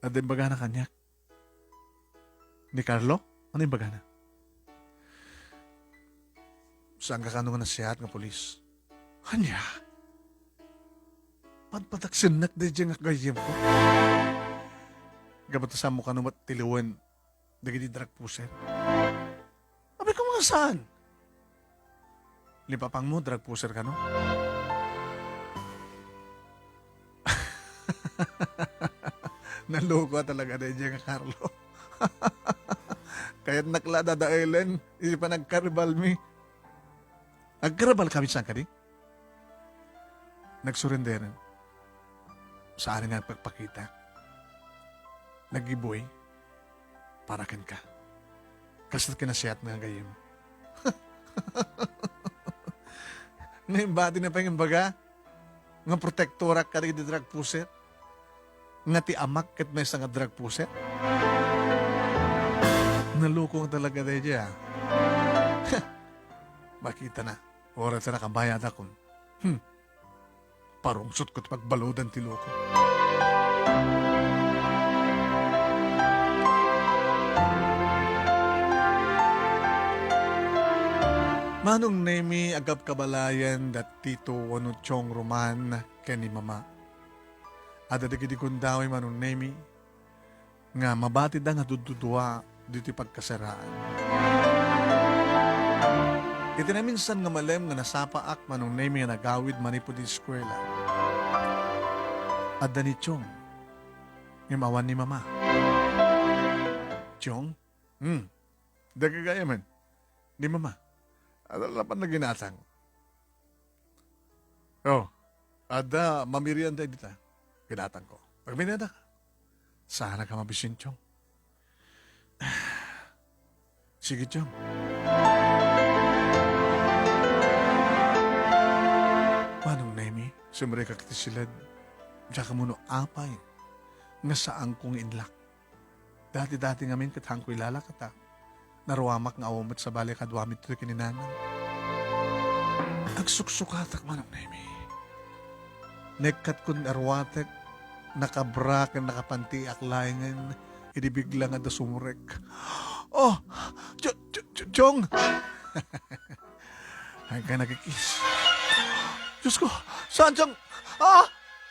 Adda imbagana kaniak. Ni Carlo? Ano imbagana? Saanka kano nga nasiat nga pulis? Ania? Padpadaksennak daydiay nga gayyemko. Gapu ta saanmo kano met tiliwen dagiti drug pusher? Apay ko nga saan? Ni papangmo, drug pusher kano? Naloko talaga daydiay nga Carlo. Kayatnak la dadaelen, iti panagkaribalmi. Agkaribal kami saan kadi? Nagsurrenderen. Saan nga nagpakpakita. Naggibuy. Para kenka. Kasta kinasiat nga gayyem. Naimbati na pay nga imbaga nga protektorak kadagiti drug pusher. Nga ti amak ket maysa nga drug pusher. Naloko nga talaga daydiay, ah. Makita na. Oras na nakabayadakon. Hmm. Parungsot ko ti pagbaludan ti loko. Manong Nemi, agkabkabalayan da Tito wenno Chong Roman ken ni Mama. Adda dagiti gundaway, Manong Nemi, nga mabatida nga duddudua ditoy pagkasaraan. Iti naminsan nga malem nga nasapaak, Manong Nemi, nga nagawid manipud eskuela, adda ni Chong ngem awan ni Mama. Chong? Hmm. Dagagayam. Ni Mama. Adda la pay naginatang. Oh, adda mamirianda dita. Ginatangko. Agmerienda ka. Saan ka mabisin, Chong? Sige, Chong. Manong Nemi, sumrekak ti siled. Diak ammo no apay nga saanko nga inlak. Dati-dati ngamin ket haanko ilalakata. Naruamak nga awan met sabali kaduami toy ken ni Nanang. Agsuksukatak, Manong Nemi. Naikkatkon nga aruatek, nakabra ken nakapantiak laengen idi bigla nga adda sumrek. Oh! Ch-, ch-, ch-, Chong! Agka nagikis. Diyos ko! Saan, Chong? Ah!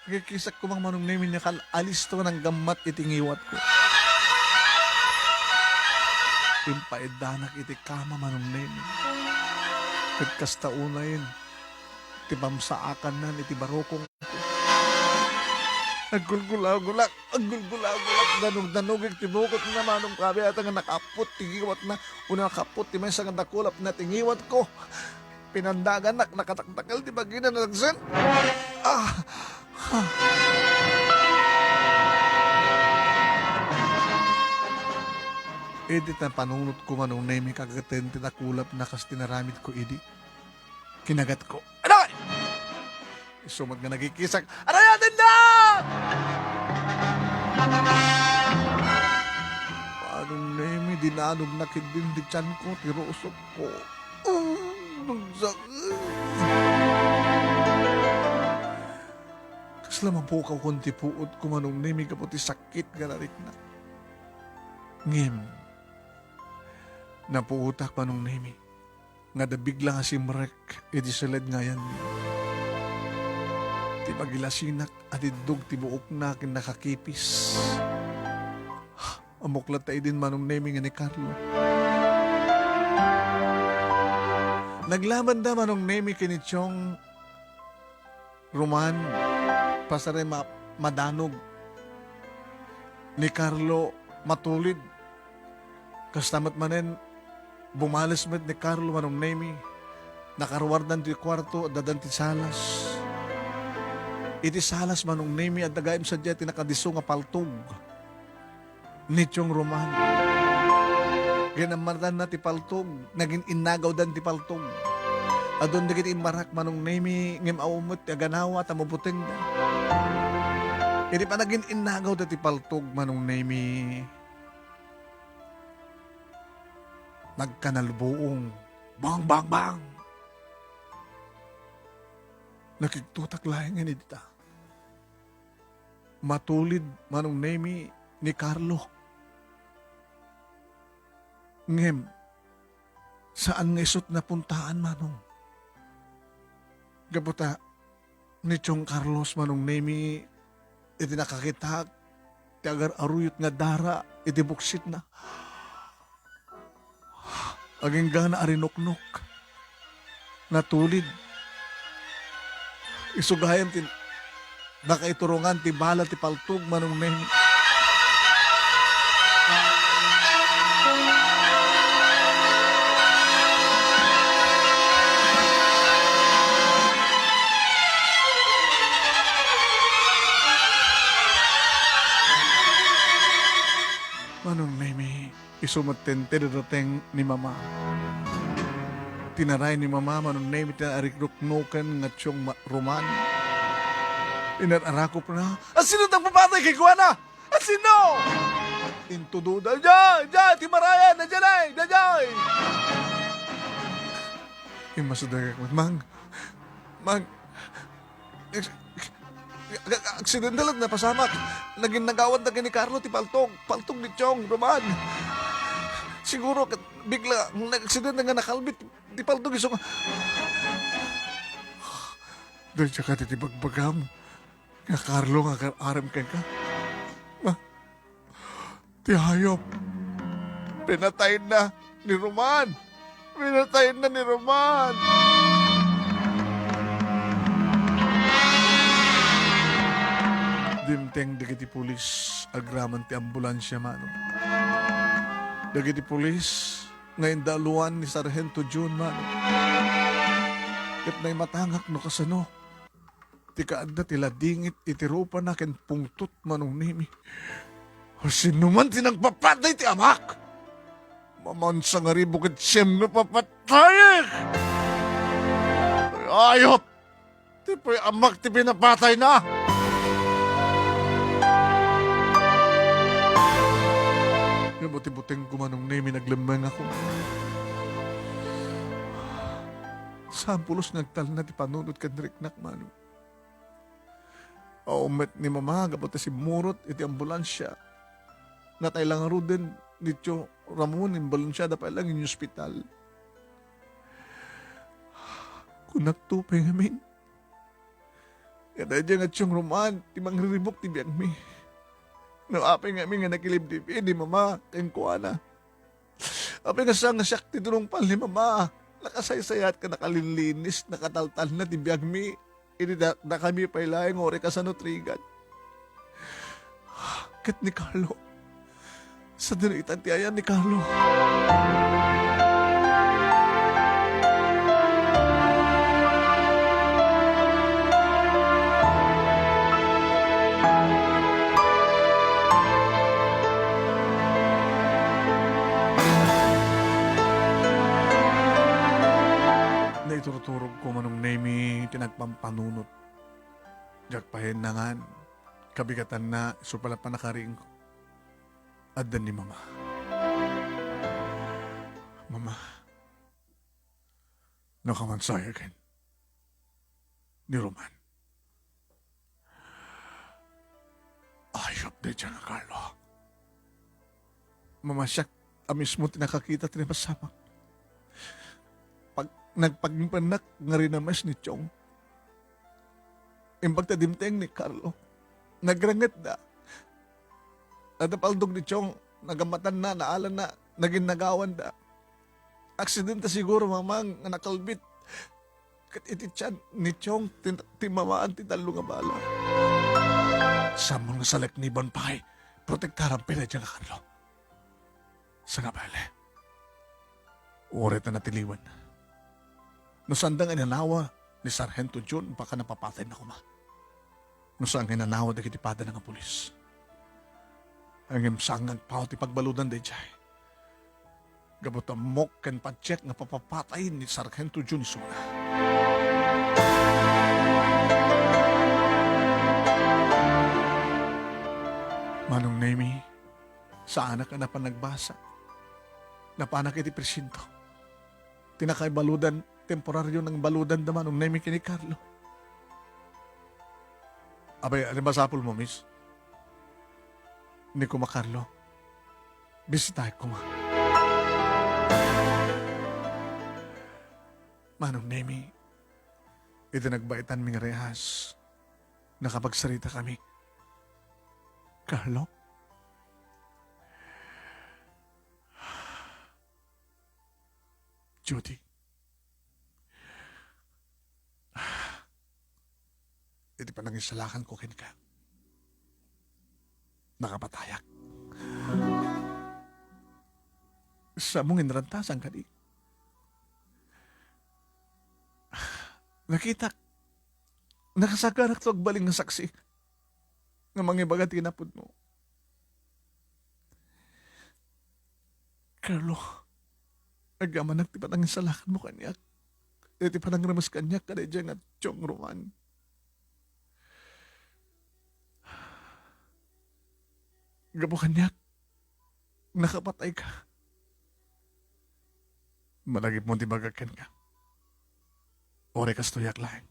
Nagikkisak koma, Manong Nemi, nakal-, alisto nang gammat iti ngiwatko. Impaiddanak iti kama, Manong Nemi. Ket kasta unayen ti pamsaakannan iti barukongko. Aggulgulagulak, aggulgulagulak, danugdanugek ti bukotna, Manong, kabiatan nga nakappot ti ngiwatna, wenno nakappot ti maysa nga dakulapna ti ngiwatko. Pinandaganak, nakatakdakel ti bagina, nadagsen. Ah! Ah! Idi napanunotko, Manong Nemi, kageten ti dakulapna kas ti naramidko idi. Kinagatko. Aray! Isu met nga nagikkisak, "Arayatendak!" Manong Nemi, dinanogna ketdin ti tianko, ti rusotko. Oh, nagsakit. Kasla mapukawkon ti puotko, Manong Nemi, gapu ti sakit nga nariknak. Ngem, napuotak, Manong Nemi, nga adda bigla nga simrek iti siled nga ayanmi. Ti pagilasinak, atiddog ti buokna ken nakakipis. Ammok latta idin, Manong Nemi, nga ni Carlo. Naglabanda, Manong Nemi, ken ni Chong Roman, pasaray ma-, madanog. Ni Carlo, matulid. Kasta met manen, bumales met ni Carlo, Manong Nemi. Nakaruardan ti kuarto, addadan ti salas. Iti salas, Manong Nemi, adda gayam sadiay ti nakadisso nga paltog ni Chong Roman. Ginammardanna ti paltog, nagin-innagawdan ti paltog. Adun dagiti immarak, Manong Nemi, ngem awan met ti aganawa ta mabutengda. Idi panagin-innagawda ti paltog, Manong Nemi, nagkanalbuong. Bang, bang, bang! Nakigtotak laengen dita. Matulid, Manong Nemi, ni Carlo. Ngem, saan nga isut napuntaan, Manong. Gapu ta, ni Chong Carlos, Manong Nemi, iti nakakitaak, ti agar-aruyot nga dara iti buksitna. Aginggana a rinuknok. Natulid. Isu gayam ti nakaiturongan ti bala ti paltog, Manong Nemi. Manong Nemi, isu met ti daddateng ni Mama. Tinaray ni Mama, Manong Nemi, ti nariruknoken nga Chong Ma-, Roman. Inar-arakopna, "Asino ti agpapatay kenkuana? Asino?" Intudo, "Daydiay! Daydiay! Ti marayan! Daydiay! Daydiay!" Immasidegak, "Mang! Mang! Ak-, ak-, aksidente laeng ti napasamak. Naginnagawan da ken ni Carlo ti paltog. Paltog ni Chong, Roman. Siguro ket bigla nga nag-aksidente nga nakalbit ti paltog isu nga." "Daydiay kadi ti bagbagam nga Carlo nga agar-arem kenka? Ma, ti hayop, pinatayna ni Roman! Pinatayna ni Roman!" Dimteng dagiti pulis agraman ti ambulansia, Manong. Dagiti pulis nga indaluan ni Sargento Jun, Manong, ket naimatangak no kasano ti kaadda ti ladingit iti rupana ken pungtot, Manong Nemi. Asinoman ti nagpapatay ti amak, mamansa nga ribo ket siem nga papatayek! Ayop! Ti pay amak ti pinapatayna! Ngem buti-buteng ko, Manong Nemi, naglemmengak. Saan pulos nga agtalna ti panunot ken riknak, Manong. Awan met ni Mama gapu ta simmurot iti ambulansia. Natay la ngaruden ni Tio Ramon, imbalonsiada pay laeng iti ospital. Kunakto pay ngamin nga daydiay nga Tiong Roman ti mangriribuk ti biagmi. No apay ngamin nga nakilibdib ni Mama kenkuana. Apay nga saan nga siak ti tinungpal ni Mama, nakasaysayaat ken nakalinlinis, nakataltalna ti biagmi. Idi da-, dakami pay laeng uray kasano ti rigat. Ket ni Carlo, sadino itan ti ayan ni Carlo? Naiturturogko, Manong Nemi, ti nagpampanunot. Diak pay naan, kabigatanna isu pay la pannakariingko. Adda ni Mama. Mama, nakamansayaken ni Roman. Ayop daydiay nga Carlo. Mama, siak a mismo ti nakakita ti napasamak. Pag-, nagpagimpennak nga rinames ni Chong. Imbag ta dimteng ni Carlo, nagrengngetta. Adda paltog ni Chong, nagammatanna, naalanna, naginnagawanda. Aksidente siguro, Mama, nga nakalbit ket iti tian ni Chong ti, ti mamaan ti tallo nga bala. Sammon nga salakniban pay, protektaram pay daydiay nga Carlo. Sangabele. Uray ta natiliwen. No saanda nga inanawa ni Sargento Jun, baka napapatayna koma. No saan nga inanawa dagiti padana nga pulis. Ngem saan nga agpaw ti pagbaludan daydiay. Gapu ta ammok ken patiek nga papapatay ni Sargento Jun isuna. Manong Nemi, saanak a napan nagbasa. Napanak iti presinto. Ti nakaibaludan, temporario nang baludanda, Manong Nemi, ken ni Carlo. Abay, ania masapulmo, miss? Ni koma Carlo, bisitaek koma. Manong Nemi, iti nagbaitanmi nga rehas, nakapagsaritakami. Carlo? Judy. Iti panangisalakanko kenka, nakapatayak. Saanmo nga inrantasan kadi? Nakitak, nakasaganak to agbalin nga saksi nga mangibaga ti kinapudno. Carlo, agyamanak ti panangisalakanmo kaniak, iti panangremes kaniak kada idiay nga Tiong Roman. Gapu kaniak, nakapatayka. Malagipmo ti bagak kenka. Uray kastoyak laeng.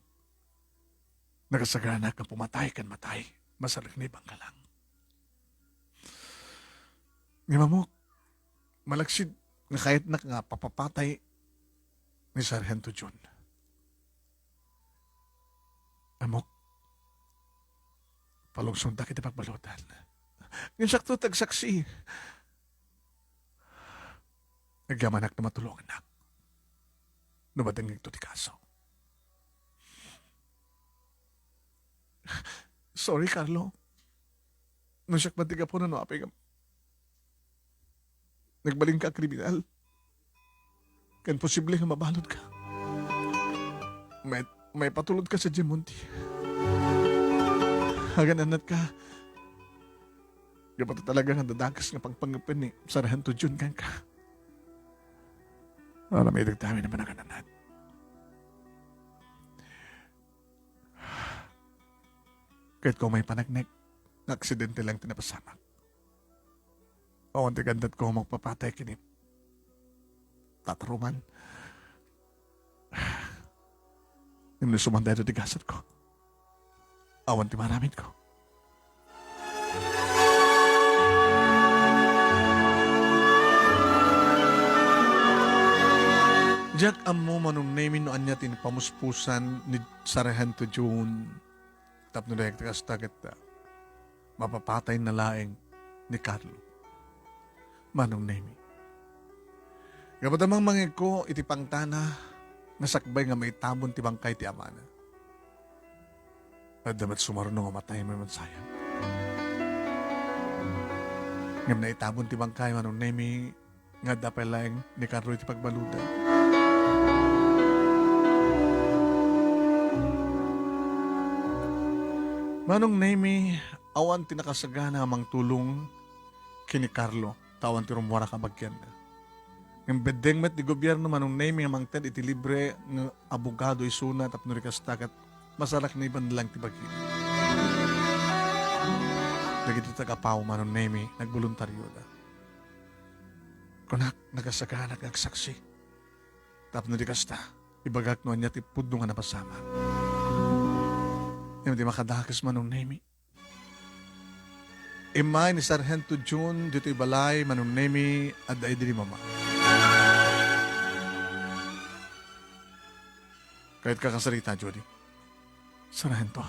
Nakasagana nga pumatay ken matay, masalaknibangka lang. Ngem ammok, malaksid nga kayatnak nga papapatay ni Sarhento Jun. Ammok, palungsongda iti pagbaludan. Ngem siak ti agsaksi. Agyamanak no matulongannak no madengngegto ti kaso. Sorry, Carlo. No siak man ti gapuna no apay nga nagbalinka a kriminal. Ken posible nga mabaludka. May, maipatulodka sadiay monte. Agan-annatka. Gapu ta talaga nga dadagus nga pangpangepen ni Sarhento Jun kenka. Aramidek ti amin a panagan-annat. Kayatko met a paneknek nga aksidente lang ti napasamak. Awan ti gandatko a mapapatay ken ni Tata Roman. Ngem no isu man daytoy ti gasatko, awan ti maaramidko. Diak ammo, Manong Nemi, no ania ti pamuspusan ni Sarhento Jun tapno dayag ti kasta ket, ah, mapapatayna laeng ni Carlo. Manong Nemi, gapu ta mangmangegko iti pangtana nga sakbay nga maitabon ti bangkay ti amana. Adda met sumaruno nga matay mamansayan. Ngem naitabon ti bangkay, Manong Nemi, nga adda pay laeng ni Carlo iti pagbaludan. Manong Nemi, awan ti nakasagana a mangtulong ken ni Carlo, ta awan ti rummuar a kabagianna. Ngem beddeng met ti gobierno, Manong Nemi, nga mangted iti libre nga abogado isuna tapno di kasta ket masalakniban lang ti bagina. Dagiti taga-Pau, Manong Nemi, nagboluntarioda. Kunak, nakasagana nga agsaksi. Tapno di kasta, ibagak no ania ti pudno nga napasamak. Ngem ti makadakes, Manong Nemi, immay ni Sarhento Jun ditoy balay, Manong Nemi, adda idi ni Mama. Kayatka kasarita, Judy? Sarhento.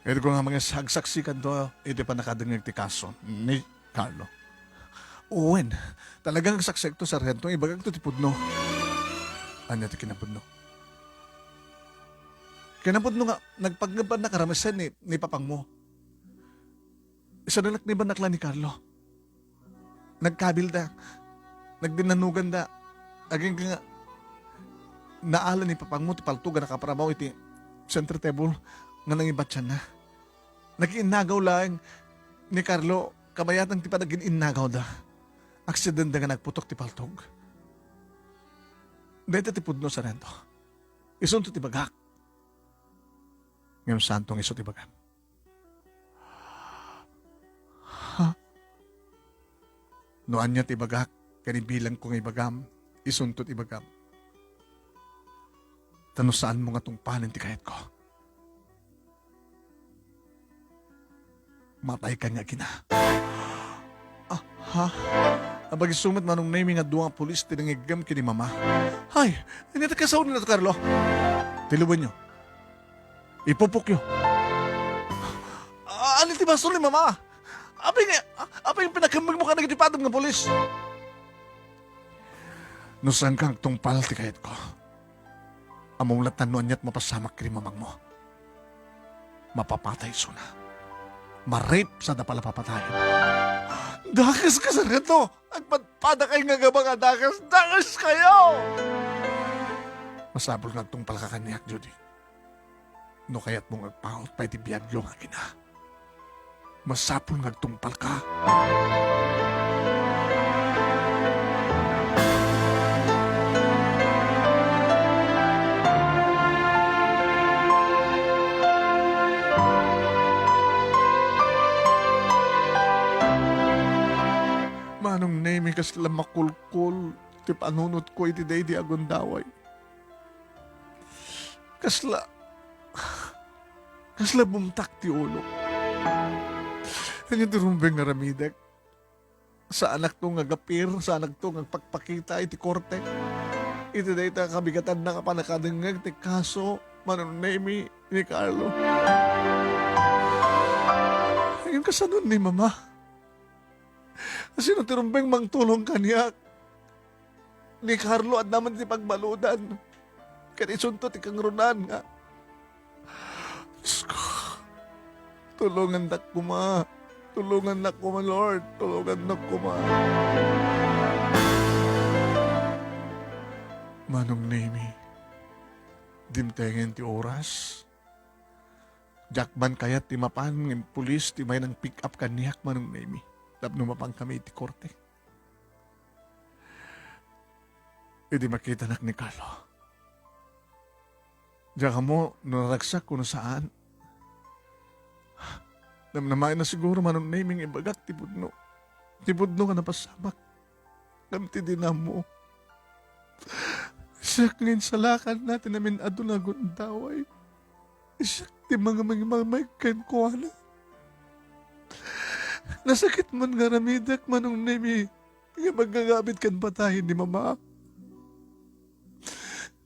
Kayatka nga mangisagsaksikanto iti pannakadengngeg ti kaso ni Carlo. Wen, talaga nga agsaksiakto, Sarhento, ibagakto ti pudno. Ania ti kinapudno? Kinapudno nga nagpangngegbannak a ramesen ni, ni papangmo. Isalaknibannak la ni Carlo. Nagkabilda. Nagdinnanoganda. Agingga nga naala ni papangmo ti paltog a nakaparamaw iti center table nga nangibatianna. Nagiinnagaw laeng ni Carlo, kabayatan ti panagin-innagawda. Aksidente nga nagputok ti paltog. Dayta ti pudno, Sarhento. Isunto ti bagak. Ngem saanto nga isu ti bagam. Ha? No ania ti ibagak, ken ibilangko nga ibagam, isunto ti ibagam. Ta no saanmo nga tungpanen ti kayatko, mataykan nga agina. Ah, ha? Apay isu met, Manong Nemy, nga dua nga pulis ti nangiggem ken ni Mama. Hay, ania ti kasaoenyo, Carlo? Tiluenyo. Ipupokyo. Ah, ania ti basol ni Mama? Apay nga, apay nga pinakemmegmo kadagiti padam nga pulis? No saanka nga agtungpal ti kayatko, ammom latta no ania ti mapasamak ken ni mamangmo. Mapapatay isuna. Ma-rape sada pay la papatayen. Dakes, Casareto! Agpadpadakay nga agaba nga dakes! Dakeskayo! Masapul nga agtungpalka kaniak, Judy. No kayatmo nga agpaut pay ti biagyo nga agina, masapul nga agtungpalka. Manong Nemy, kasla makulkol ti panunotko iti daydi a gundaway. Kasla, kasla bumtak ti ulo. Ania ti rumbeng nga aramidek? Saanakto nga agapir, saanakto nga agpakpakita iti korte. Iti dayta kabigatanna nga pannakadengngeg ti kaso, Manong Nemy, ni Carlo. Ngem kasano ni Mama? Sino ti rumbeng mangtulong kaniak? Ni Carlo, adda man ti pagbaludan. Ket isunto ti kangrunaan nga, Diosko, tulongannak koma. Tulongannak koma, Lord. Tulongannak koma. Manong Nemy, dimtengen ti oras. Diak man kayat ti mapan, ngem pulis ti mayan nang pick up kaniak, Manong Nemy, tapno mapankami iti korte. Idi makitanak ni Carlo, diak ammo no naragsak wenno saan. Namnamaenna siguro, Manong Nemy, nga ibagak ti pudno. Ti pudno nga napasamak. Ngem ti di na ammo, siak nga insalakanna ti namin-adu nga gundaway. Siak ti mangmangmangmayg kenkuana. Nasakit man nga aramidek, Manong Nemy, nga maggagabit ken patayen ni Mama.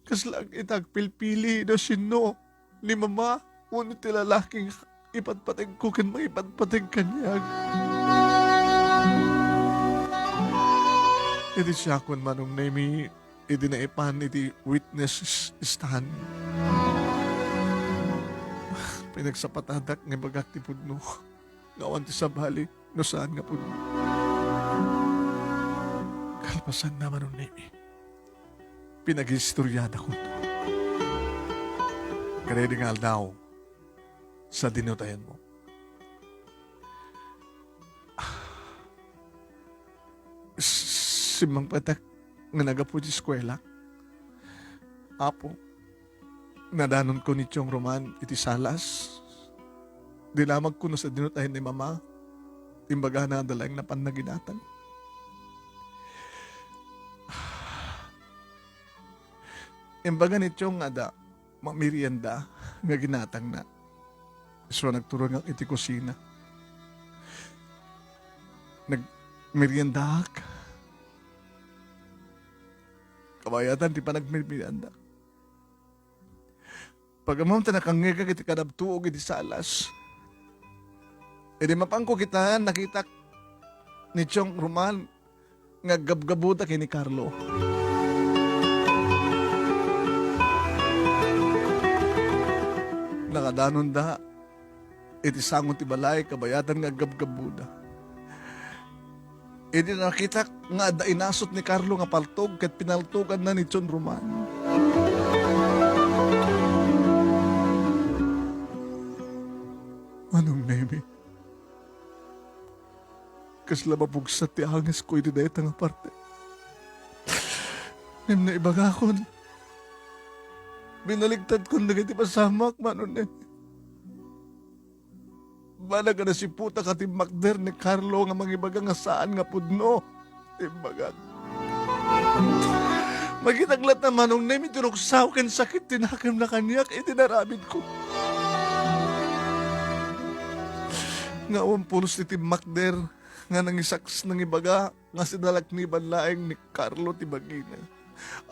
Kasla ita agpilpili no sinno, ni Mama wenno ti lalaki nga ipatpategko ken mangipatpateg kaniak. Iti siakon, Manong Nemy, idi naipan iti witness stand, pinagsapatadak nga ibagak ti pudno nga awan ti sabali no saan nga pudno. Kalpasanna, Manong Nemy, pinagistoriadakon. Kadaydi nga aldaw, sa dinutayenmo, simmangpetek nga naggapu iti eskuela. Apo, nadanonko ni Tiong Roman iti salas. Dinamagko no sadino ti ayan ni Mama. Imbagana a laeng napan naginatang. Imbaga ni Tiong nga adda mamerienda nga ginatangna. Isu a nagturongak iti kusina. Nagmeriendaak. Kabayatan ti panagmeriendaak. Pag-ammom ta nakangngegak iti kadabtuog iti salas. Idi mapanko kitaen, nakitak ni Tiong Roman nga aggabgabuda ken ni Carlo. Nakadanonda iti sango ti balay, kabayatan nga aggabgabuda. Idi nakitak nga adda inasut ni Carlo nga paltog ket pinaltoganna ni Tiong Roman. Manong Nemy, kasla mapugsat ti angesko iti dayta nga parte. Ngem naibagakon, binaligtadkon dagiti pasamak, Manong Nemy. Banag a nasiputak a timmakder ni Carlo nga mangibaga nga saan nga pudno ti imbagak. Makitak latta, Manong Nemy, ti ruksaw ken sakit ti nakemna kaniak iti naramidko. Nga awan pulos ti timmakder nga nangisaks-, nangibaga nga sinalakniban laeng ni Carlo ti bagina.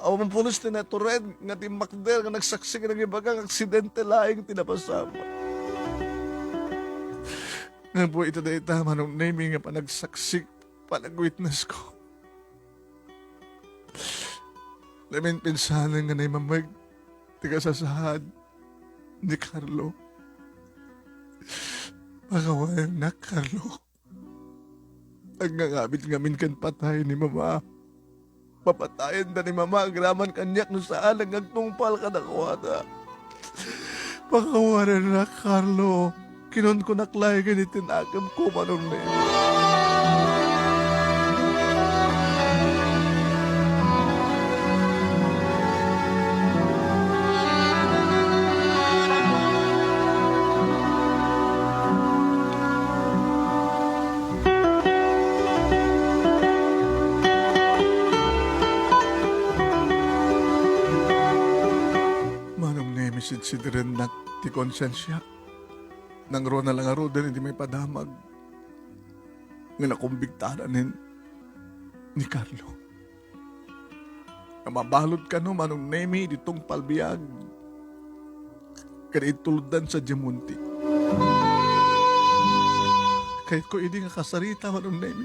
Awan pulos ti natured nga timmakder nga nagsaksi nga nangibaga nga aksidente laeng ti napasamak. Ngem ita dayta, Manong Nemi, nga panagsaksi, panagwitnesko. Naminpinsanen nga naimameg ti kasasaad ni Carlo. Pakawaennak, Carlo. Agngangamit ngamin ken patay ni Mama. Papatayenda ni Mama agraman kaniak no saan nga agtungpal kadakuada. Pakawaennak, Carlo. Kinunkunak laeng iti nakemko, Manong Nemi. Manong Nemi, sidsidirennak ti konsensiak. Nangruna la ngaruden iti maipadamag nga nakumbiktanan ni, ni Carlo. Nga mabalud kano, Manong Nemi, iti tungpal biag ken ituloddan sadiay munti. Kayatko idi nga kasarita, Manong Nemi.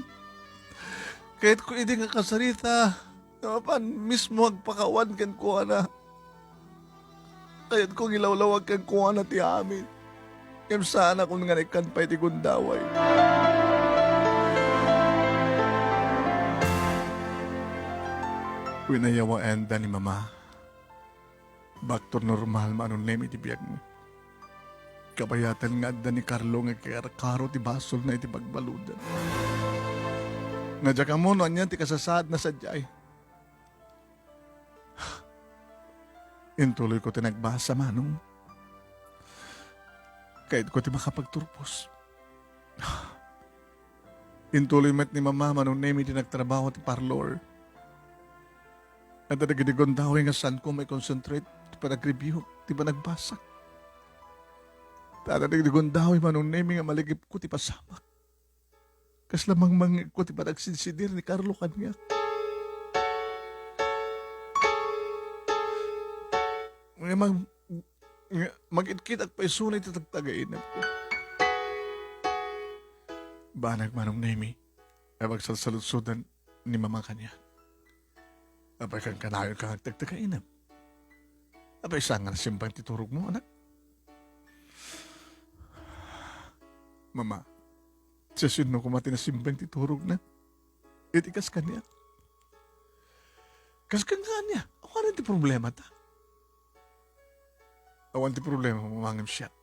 Kayatko idi nga kasarita nga mapan mismo agpakawan kenkuana. Kayatko nga ilawlawag kenkuana ti amin. Ngem saanakon nga naikkan pay ti gundaway. Winayawaenda ni Mama. Back to normal, Manong Nemi, ti biagmi. Kabayatan nga adda ni Carlo nga ikarkaro ti basolna iti pagbaludan. Nga diak ammo no ania ti kasasaadna sadiay. Intuloyko ti nagbasa, Manong. Kayatko ti makapagturpos. Intuloy met ni Mama, Manong Nemi, ti nagtrabaho ti parlor. Adda dagiti gundaway nga saanko mai-concentrate ti panagreviewko, ti panagbasa. Ta adda dagiti gundaway, Manong Nemi, nga malagipko ti pasamak. Kasla mangmangngegko ti panagsidsidir ni Carlo kaniak. Nga mag-, nga magitkitak pay isuna iti tagtagainepko. Banag, Manong Nemi, a pagsalsaludsodan ni Mama kaniak. Apay, kankanayon ka nga agtagtagainep? Apay, saan nga nasimbang ti turogmo, anak? Mama, siasino koma ti nasimbang ti turogna? Iti kas kaniak. Kas ken nga ania? Awanen ti problemata. Awan ti problema, Mama, ngem siak.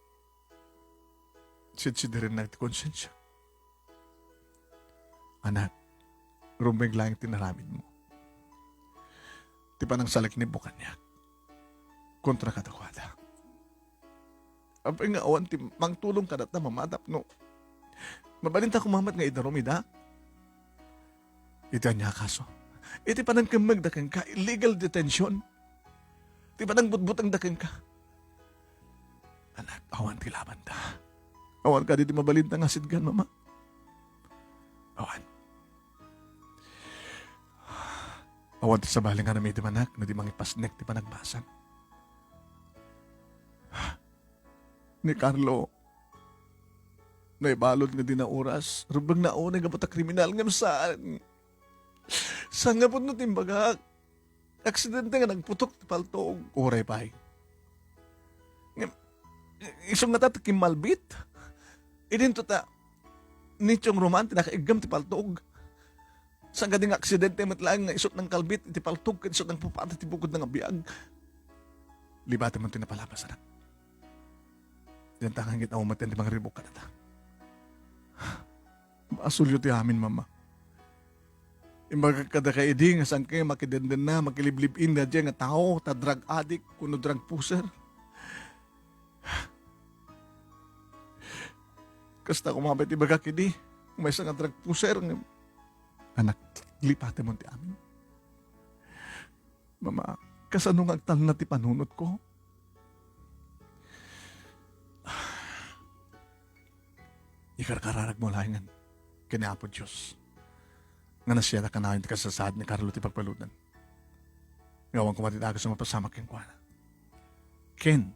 Sidsidirennak ti konsensiak. Anak, rumbeng laeng ti naramidmo. Ti panangsalaknibmo kaniak kontra kadakuada. Apay nga awan ti mangtulong kadata, Mama, tapno mabalinta koma met nga idarum ida? Iti ania a kaso? Iti panangkemmegda kenka, illegal detention. Ti panangbutbutengda kenka. Anak, awan ti labanda. Awan kadi ti mabalinta nga sitgan, Mama. Awan. Awan ti sabali nga namidim, anak, no di mangipasnek ti panagbasam. Ni Carlo, naibalud nga di nauras, rumbeng na unay nga buta kriminal, ngem saan. Saan nga pudno ti imbagak? Aksidente nga nagputok ti paltog. Uray pay. Ngem, isu ngata ti kimmalbit? Idinto ta, ni Chong Roman ti nakaiggam ti paltog. Saan kadi nga aksidente met laeng nga isut' nangkalbit iti paltog ket isut' nangpupati ti bukodna nga biag. Libatem ti napalabas, anak. Dianta nga ngit-aw met ti mangribuk kadata. Basolyo ti amin, Mama. Imbagak kadaka idi nga saan kay makidendenna, makiliblib-in daydiay nga tao, ta drug addict, kuno drug pusher. Kasta koma pay ti ibagak idi, maysa nga drug pusher, nga anak, lipatemon ti amin. Mama, kasano nga agtalna ti panunotko? Ikarkararagmo laengen. ken ni Apo Dios nga nasiadak kanayon ti kasasaad ni Carlo ti pagbaludan. Nga awan koma ti dakes a mapasamak kenkuana. Ken,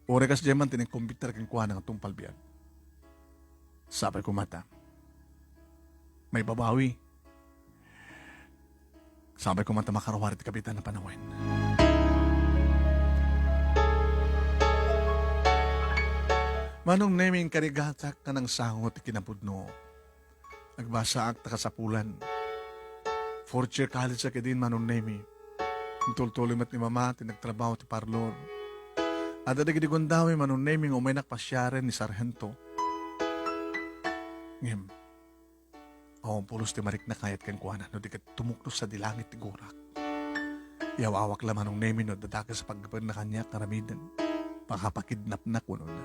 uray kasdiay man ti nagkumbidar kenkuana nga tungpal biag. Sapay koma ta maibabawi. Sapay koma ta makaruar iti kabiitan a panawen. Manong Nemi, inkarigatak nga nangsango ti kinapudno. Nagbasaak ta kasapulan. Fourth year college-ak idin, Manong Nemi. Intultuloy met ni Mama ti nagtrabaho ti parlor. Adda dagiti gundaway, Manong Nemi, nga umaynak pasiaren ni Sarhento. Ngem, awan pulos ti marikna kayat kenkuana no di ket tumuknos sadi langit ti gurak. Yaw-awak la, Manong Nemi, no adda dakes a paggapuenna kaniak nga aramiden. Pakapakidnapnak wenno na.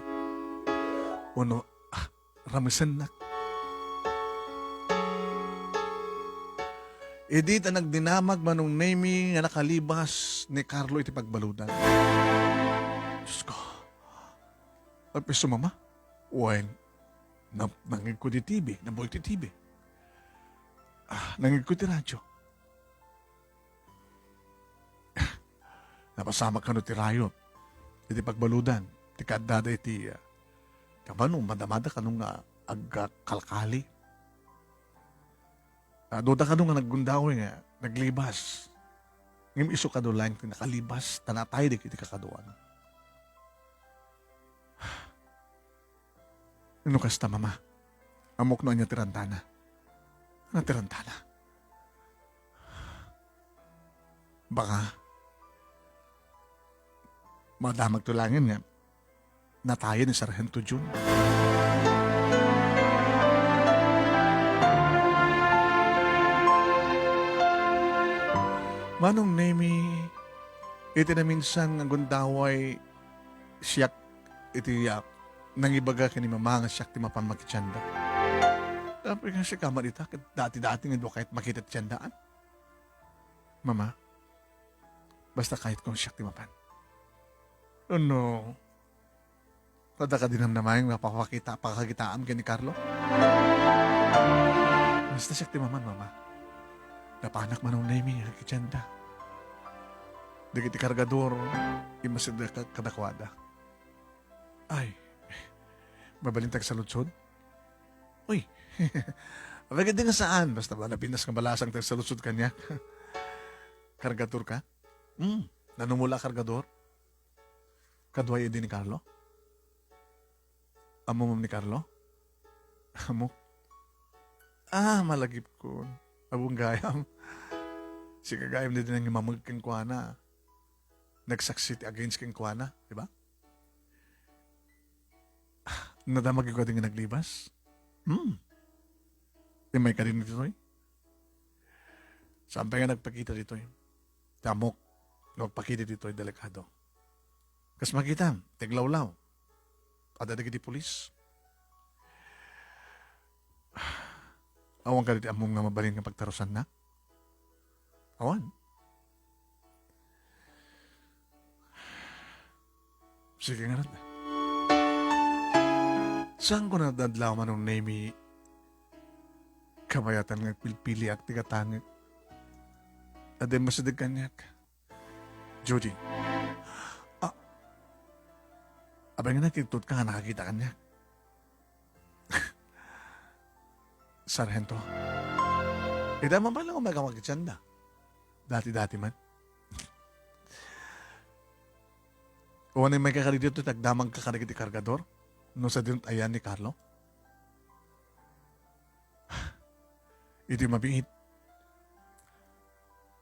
Wenno, ah, ramesennak. Idi ta nagdinamag, Manong Nemi, nga nakalibas ni Carlo iti pagbaludan. Diyos ko, agpeso, Mama? Wen, nap-, nangigko ti T V, nabuy ti T V. Ah, nangigko ti radyo. Napasamak kano ti rayot iti pagbaludan ti kaaddada iti, ah, kabaelan, madamada kano nga agkalkali. Ah, duda kano nga naggundaway nga naglibas. Ngem isu kano laeng ti nakalibas, ta natay dagiti kakaduan. No kasta, Mama, ammok no ania ti rantana. Ania ti rantana? Baka, madamagto laeng nga natayen ni Sarhento Jun. Manong Nemi, iti naminsan nga gundaway, siak iti, ah, nangibaga ken ni Mama nga siak ti mapan makitienda. Tapno nga sika man ita, ket dati-dati nga dua kayat makita ti tiendaan. Mama, basta kayatko nga siak ti mapan. Wenno, adda kadi namnamaen nga papakita, pakakitaam ken ni Carlo? Basta siak ti mapan, Mama. Napanak, Manong Nemi, nga kitienda. Dagiti kargador, immasidda ka-, kadakuada. Ay, mabalin ti agsaludsod? Uy, apay ket di nga saan, basta ba napinas nga balasang ti agsaludsod kaniak. Kargador ka? Hmm, nanumula kargador? Kaduay idi ni Carlo? Ammom ni Carlo? Ammok. Ah, malagipkon. Ammom gayam. Sika gayam daydi nangimameg kenkuana. Nagsaksi ti against kenkuana, di ba? Nadamagyo kadi nga naglibas? Hmm. Immay kadi ditoy? Saan pay nga nagpakita ditoy? Ti ammok, no agpakita ditoy, delikado. Kas makitam, ti aglawlaw. Adda dagiti pulis. Awan kadi ti ammom nga mabalin nga pagtarusanna? Awan. Sige ngarud. Saanko nadadlaw, Manong Nemi, kabayatan nga agpilpiliak ti gatangek. Adda masideg kaniak. Judy. Ah, apay nga nagtidtod ka nga nakakita kaniak? Sarhento. Ita, mabalinka makitienda. Dati-dati man. Awan immayka kadi ditoy, ti agdamagka kadagiti kargador? No sadino ti ayan ni Carlo? Iti mabiit,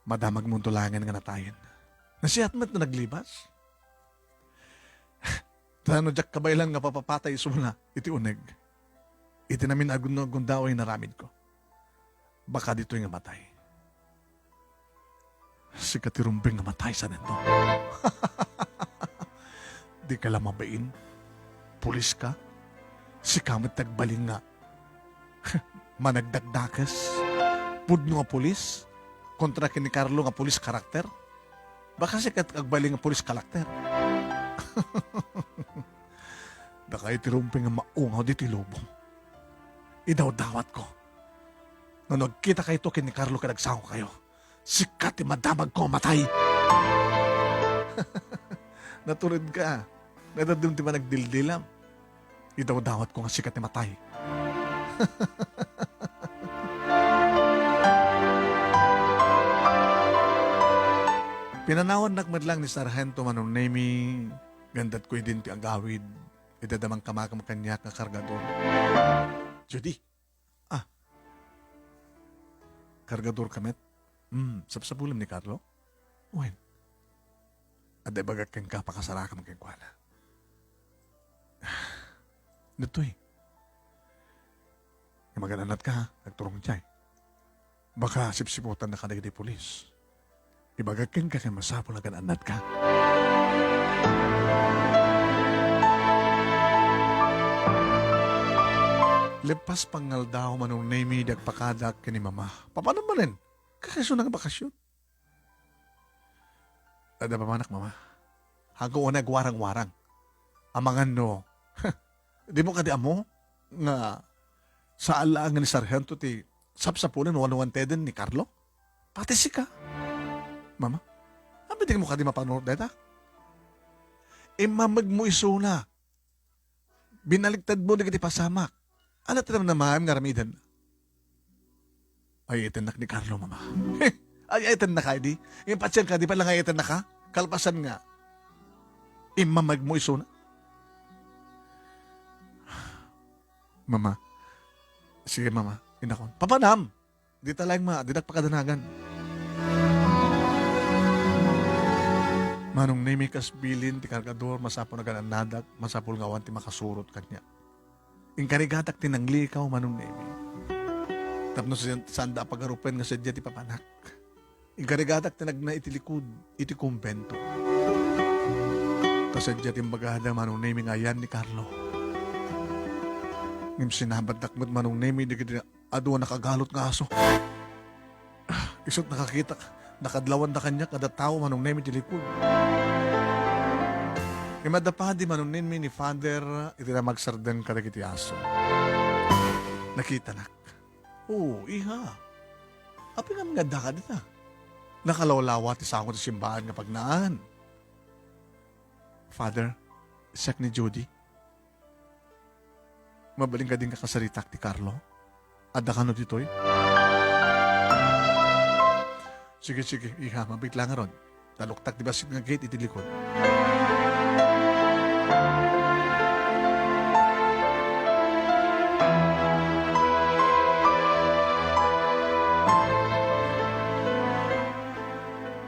madamagmonto laengen nga natayen. Nasiat met no naglibas. Ta no diak kabaelan nga papapatay isuna iti uneg, iti namin a gun-, gundaway nga inaramidko, baka ditoy nga matay. Sika ti rumbeng nga matay, Sarhento. Dika la mabain. Pulis ka. Sika met ti agbalin nga managdakdakes. Pudno nga pulis. Kontra ken ni Carlo nga pulis karakter. Baka sika ti agbalin nga pulis karakter. Dakayo ti rumbeng nga maungaw ditoy lubong. Idawdawatko. No agkitakayto ken ni Carlo ket agsangokayo, sika ti madamagko a matay. Naturedka. Nadaddem ti panagdildilam. Idawdawatko nga sika ti matay. Pinanawannak met laeng ni Sarhento Manong Nemy, ngem datko idin ti agawid iti adda mangkamakam kaniak nga kargador. Judy, ah, kargador ka met? Hmm, sapsapulem ni Carlo? Wen, adda ibagak kenka, pakasarakam kenkuana. Ditoy. Nga magan-annatka, ha? Agturong idiay. Baka sipsiputannaka dagiti pulis. Ibagak kenka ket masapul a gan-annatka. Lepas pangngaldaw, Manong Nemy, idi agpakadak ken ni Mama. Papanam manen? Kakaisuna nga bakasyon. Adda pamanak, Mama. Haanko unay agwarang-warang. Amangan no, dimo kadi ammo nga saan laeng ni Sarhento ti sapsapulen wenno wanteden ni Carlo? Pati sika. Mama, apay dimo kadi mapanunot dayta? Immamegmo isuna. Binaliktadmo dagiti pasamak. Ania ti namnamaem nga aramiden? Ay-ayatennak ni Carlo, Mama. Ay-ayatennak kadi? Impatien kadi pay la nga ay-ayatennaka? Kalpasan nga, immamegmo isuna? Mama. Sige, Mama. Inakon. Papanam! Dita laeng, Ma, dinak pakadanagan. Manong Nemy, kas bilin ti kargador, masapul a gan-annadak, masapul nga awan ti makasurot kaniak. Inkarigatak ti nanglikaw, Manong Nemy. Tapno sa-, saanda a pagarupen nga sadiay ti papanak. Inkarigatak ti nagna iti likud iti kumbento. Ta sadiay ti imbagada, Manong Nemy, nga ayan ni Carlo. Ngem sinabatdak met, Manong Nemy, dagiti adu a nakagalot nga aso. Isut' nakakitak, nakadlawanda kaniak, adda tao, Manong Nemy, ti likud. Ngem adda padi, Manong Nemy, ni Father iti namagsardeng kadagiti aso. Nakitanak. Oo, iha. Apay ngem nga addaka dita? Nakalawlawa ti sango ti simbaan nga pagnaan. Father, siak ni Judy. Mabalin kadi nga kasaritak ti Carlo? Adda kano ditoy? Sige, sige, iha, mabiit la ngarud. Taluktak ti bassit nga gate iti likod.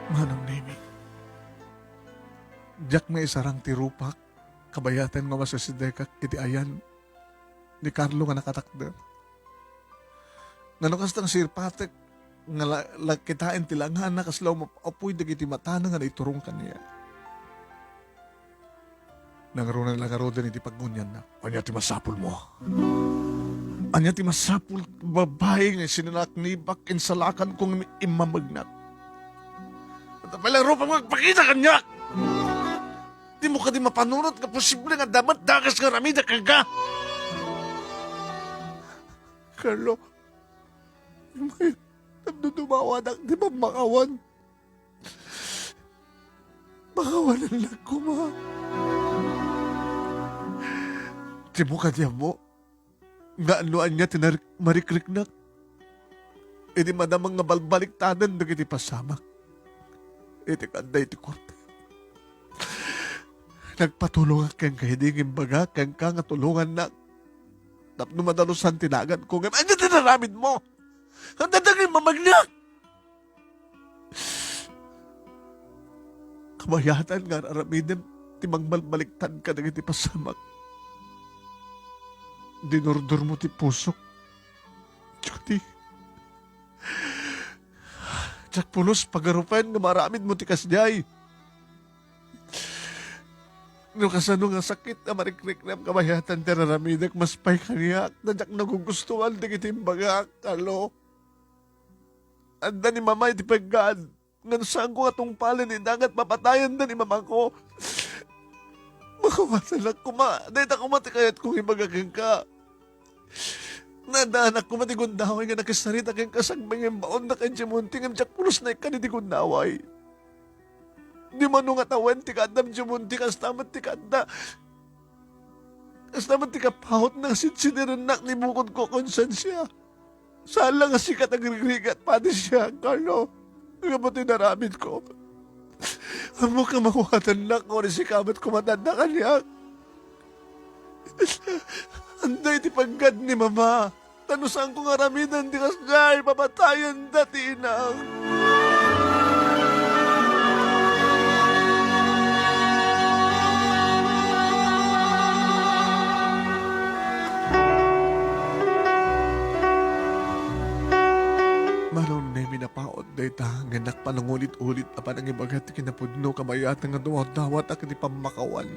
Manong Nemy, diak maisarang ti rupak. Kabayatan nga masasidekak iti ayan ni Carlo nga nakatakder. Nga no kasta nga sirpatek nga la-, la kitaen ti langana, kasla umap-apoy dagiti matana nga naiturong kaniak. Nangruna la ngaruden iti pagngunyatna. Ania ti masapulmo? Ania ti masapul, babai, nga sinanaknibak, insalakanko nga immamegnak? Adda pay la rupam nga agpakita kaniak? Dimo kadi mapanunot nga posible nga adda met dakes nga aramidek kenka? Carlo, immay, tapno dumawanak ti pammakawan. Makawanennak koma. Dimo kadi ammo nga no ania ti narik-, marikriknak idi madama nga balbaliktaden dagiti pasamak iti kanda iti korte. Nagpatulongak kenka idi nga imbagak kenka nga tulongannak tapno madalusan ti naganko. Ngem ania ti inaramidmo? Adda nga immamegnak! Kabayatan nga ar-aramidem ti mangbalbaliktad kadagiti pasamak. Dinurdurmo ti pusok. Judy, diak pulos pagarupen nga maaramidmo ti kasdiay. No kasano nga sakit a marikrikrem kabayatan ti ar-aramidek, mas pay kaniak, ta diak nagugustuan dagiti imbagak, Carlo. Adda ni Mama iti peggad, ngem saanko nga tungpalen ida, ket papatayenda ni mamako. Makawasanak koma, dayta koma ti kayatko nga ibaga kenka. Naaddanak koma ti gundaway nga nakisarita kenka sakbay nga imbaonda ken Diamante, ngem diak pulos naikkan iti gundaway. Di mano nga tawen ti kaaddam, Diamante, kasta met ti kaadda. Kasta met ti kapawotna nga sitsidirennak ni bukodko a konsensia. Saan la nga sika ti agrigrigat, pati siak, Carlo. Gapu ti inaramidko. Ammok nga mawatannak, ngem sika met koma ti adda kaniak. Adda iti panggad ni Mama. Ta no saanko nga aramiden ti kasdiay, papatayenda ti inang. Manong Nemi, napaut dayta nga innak panangulit-ulit a panangibaga ti kinapudno, kabayatan nga duwadawatak iti pammakawan.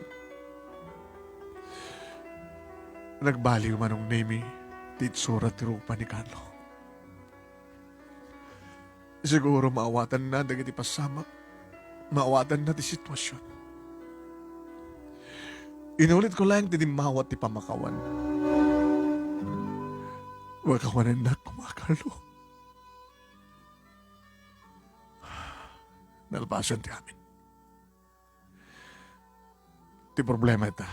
Nagbaliw, Manong Nemi, ti itsura ti rupa ni Carlo. Siguro maawatanna dagiti pasamak, maawatanna ti sitwasion. Inulitko laeng ti dimmawat ti pammakawan. Makawanennak koma, Carlo. Nalpasen ti amin. Ti problema ita,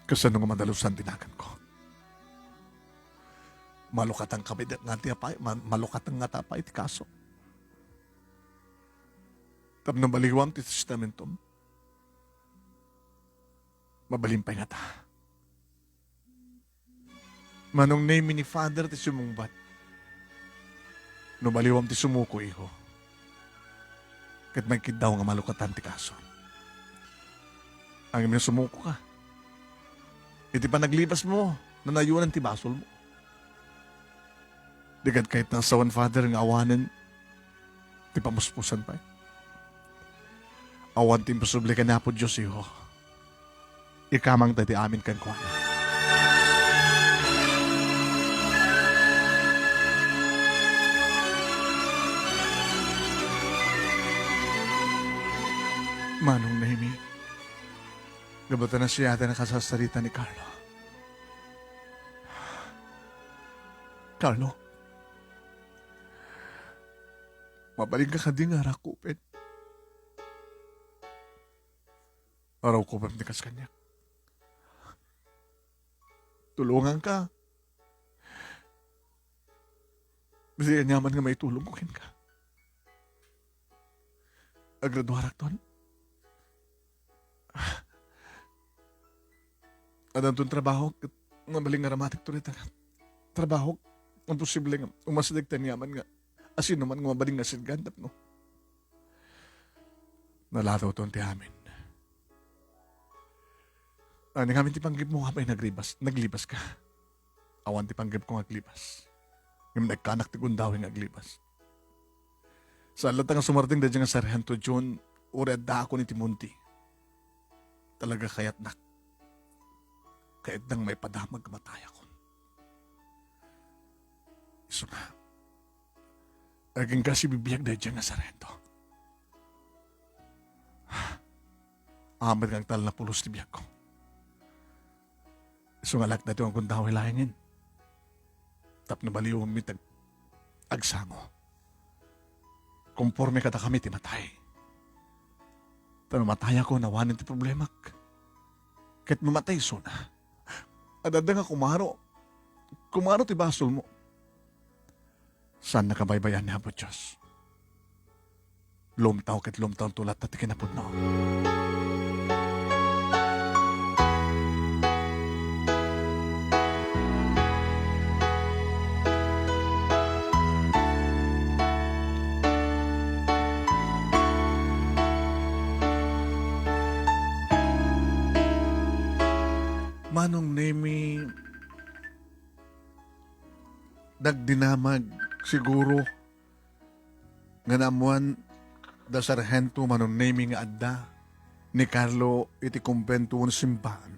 kasano nga madalusan ti naganko? Malukatan kami ngata pay, ma-, malukatan ngata pay ti kaso. Tapno baliwam ti testamentom, mabalin pay ngata. Manong Nemi, ni Father ti sumungbat. No baliwam ti sumuko, iho, ket nagkiddaw nga malukatan ti kaso. Ngem no sumukoka, iti panaglibasmo, nanayonan ti basolmo. Di kayatna a sawen, Father, nga awanen ti pamuspusan pay. Awan ti imposible ken Apo Dios, iho. Ikamangta ti amin kenkuana. Manong Nemi, gapu ta nasayaat a nakasasarita ni Carlo. Carlo, mabalinka kadi nga arakupen? Arakupen ti kas kaniak. Tulonganka. Bisan aniaman nga maitulongko kenka. Agraduarakton. Addanton trabaho ket mabalin nga aramatikto dayta. Trabaho, imposible nga umas dagiti aniaman nga asinoman nga mabalin nga sirgan tapno nalatawton ti amin. Ania ngamin ti panggepmo apay nga aglibas, naglibaska? Awan ti panggepko nga aglibas. Ngem naikkanak ti gundaway nga aglibas. Saan latta nga sumardeng daydiay nga Sargento John, uray addaakon iti Munti. Talaga kayatnak. Kayatna nga maipadamag a matayakon. Isu nga, agingga sibibiag daydiay nga Sargento. Amin nga agtalna pulos ti biagko. Isu nga alak daytoy nga gundaway laengen. Tapno baliwammi ti ag-, agsango. Konforme kadakami ti matay. Ta no matayakon, awanen ti problemak. Ket no matay isuna, adda nga kumaro. Kumaro ti basolmo. Saan nakabaybayan ni Apo Dios. Lumtaw ket lumtawto latta ti kinapudno. Manong Nemi, nagdinamag siguro nga naammoan da Sargento Manong Nemi nga adda ni Carlo iti kumbento wenno simbaan.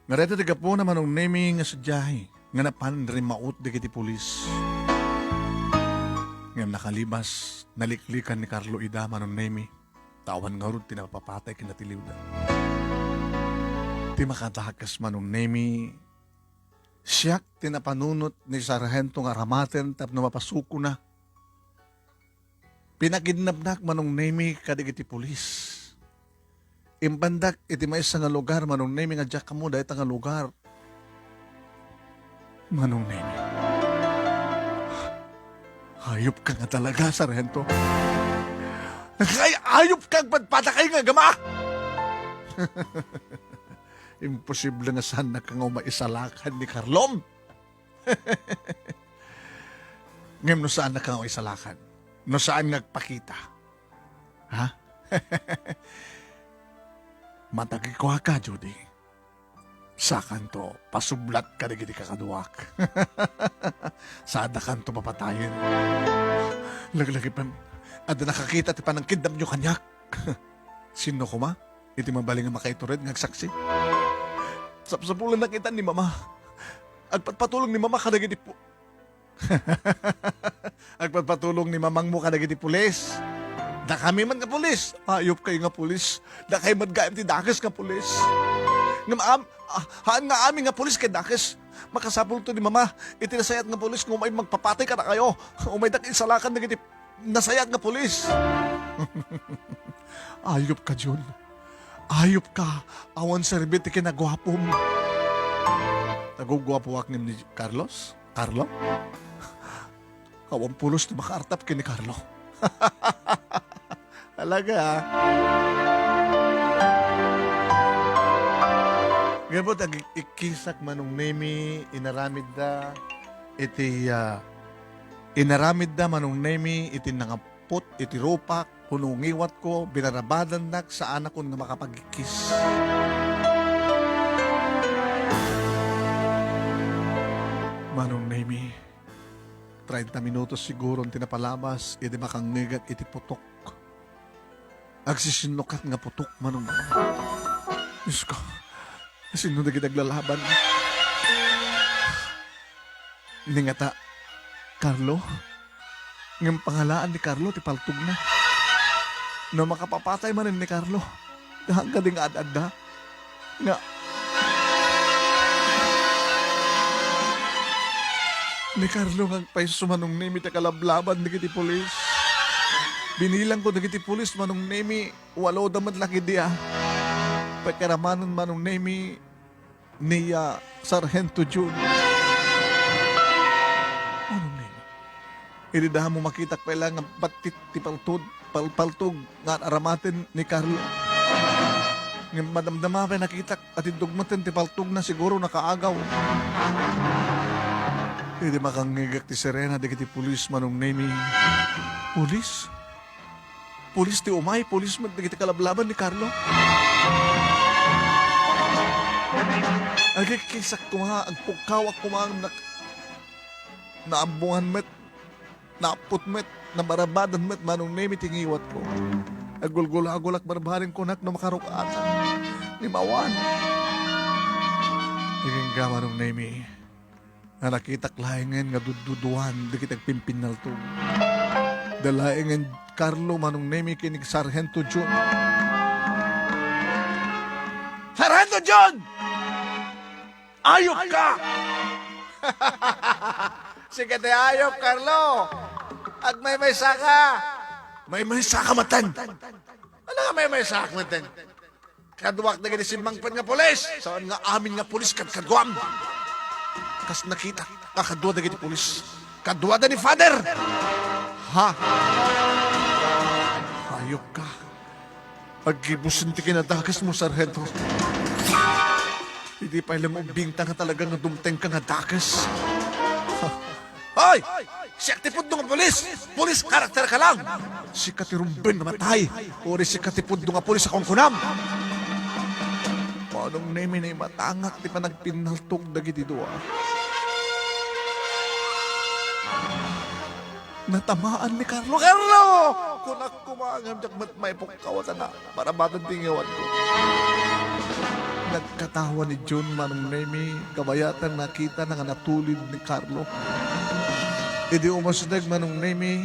Nga dayta ti gapuna, Manong Nemi, nga sadiay nga napan rimmaut dagiti pulis. Ngem nakalibas, naliklikan ni Carlo ida, Manong Nemi, ta awan ngarud ti napapatay ken natiliwda. Ti makadakes, Manong Nemi, Siak ti napanunot ni Sarhento nga aramaten tapno mapasukona. Pinakidnapnak, Manong Nemi, kadagiti pulis. Impandak iti maysa nga lugar, Manong Nemi, nga diak ammo dayta nga lugar. Manong Nemi. Hayop ka nga talaga, Sarhento. Ay, hayop ka, agpadpadakay nga agama! Imposible nga saannaka nga umay isalakan ni Carlom. Ngem no saannaka nga isalakan, no saan nga agpakita, ha? Matagikuaka, Judy. Sakanto pasublat kadagiti kakaduak. Sadakanto papatayen. Laglagipem, adda nakakita ti panangkidnapyo kaniak. Sinno koma iti mabalin nga makaitured nga agsaksi? Sapsapulannak ita ni Mama. Agpatpatulong ni Mama kadagiti pu-, agpatpatulong ni mamangmo kadagiti pulis. Dakami met nga pulis. Hayop kayo nga pulis. Dakay met gayam ti dakes nga pulis. Ngem am-, ah, haan nga amin nga pulis ket dakes. Makasapulto ni Mama iti nasayaat nga pulis nga umay magpapatay kadakayo. Umaydak isalakan dagiti nasayaat nga pulis. Ayop ka, Jun. Ayop ka. Awan serbi ti kinaguapom. Naguguapoak ngem ni Carlos? Carlo? Awan pulos ti makaartap ken ni Carlo. Talaga, ah. Ngem met, ag-, ikkisak, Manong Nemi, inaramidda iti, ah, inaramidda, Manong Nemi, iti nangaput iti rupak, kuno ngiwatko, binarabadannak, saanakon nga makapagkiss. Manong Nemi, treinta minutos siguron ti napalabas idi makangngegak iti putok. Agsisinnukat nga putok, Manong. Diyos ko, sino dagiti aglalaban? Ni ngata, Carlo? Ngem pangalaan ni Carlo ti paltogna. No makapapatay manen ni Carlo, haan kadi nga ad-adda? Nga, ni Carlo nga agpayso, Manong Nemi, ti kalablaban dagiti pulis. Binilangko dagiti pulis, Manong Nemi, waloda met la kadi, ah. Pakiramanen, Manong Nemi, ni, ah, Sarhento Jun. Manong Nemi, idi damo makitak pay la nga battit ti paltod-, pal-, paltog nga aramaten ni Carlo. Ngem madamdama pay nakitak a tindog metten ti paltogna, siguro nakaagaw. Idi makangngegak ti sirena dagiti pulis, Manong Nemi. Pulis? Pulis ti umay, pulis met dagiti kalablaban ni Carlo. Agikkisak koma, agpukkawak koma, nak-, naambungan met, naaput met, nabarabadan met, Manong Nemi, ti ngiwatko. Aggulgulagulak barbareng kunak no makaruk-atan. Ni mawan. Agingga, Manong Nemi. Nga nakitak laengen nga dudduduan dagiti agpimpinnaltog. Da laengen Carlo, Manong Nemi, ken ni Sarhento Jun. Sarhento Jun! Ayop ka! Sika ti ayop, Carlo! Agmaymaysa ka! Maymaysa ka maten! Ano nga maymaysa ka maten? Kaduak dagiti simmangpet nga pulis. Saan nga amin nga pulis kadkaduam? Kas nakita, kakadua dagiti pulis. Kaduada ni Father. Ha? Ayop ka. Aggibusen ti kinadakes mo, Sarhento. Idi pay lang ubbingta nga talaga nga dumteng ka nga dakes. Ha? Hoy! Siak ti pudno nga pulis! Pulis karakter ka lang! Sika ti rumbeng nga matay, uri sika ti pudno nga pulis a kunkunam! Manong Nemi, naimatangak ti panagpinnaltog dagiti dua. Natamaan ni Carlo. Carlo! Kunak koma ngem diak met maipukkaw a tanga. Para baton ti ngiwatko. Nagkatawa ni Jun, Manong Nemi, kabayatan nakitana nga natulid ni Carlo. Idi umasdeg, Manong Nemi,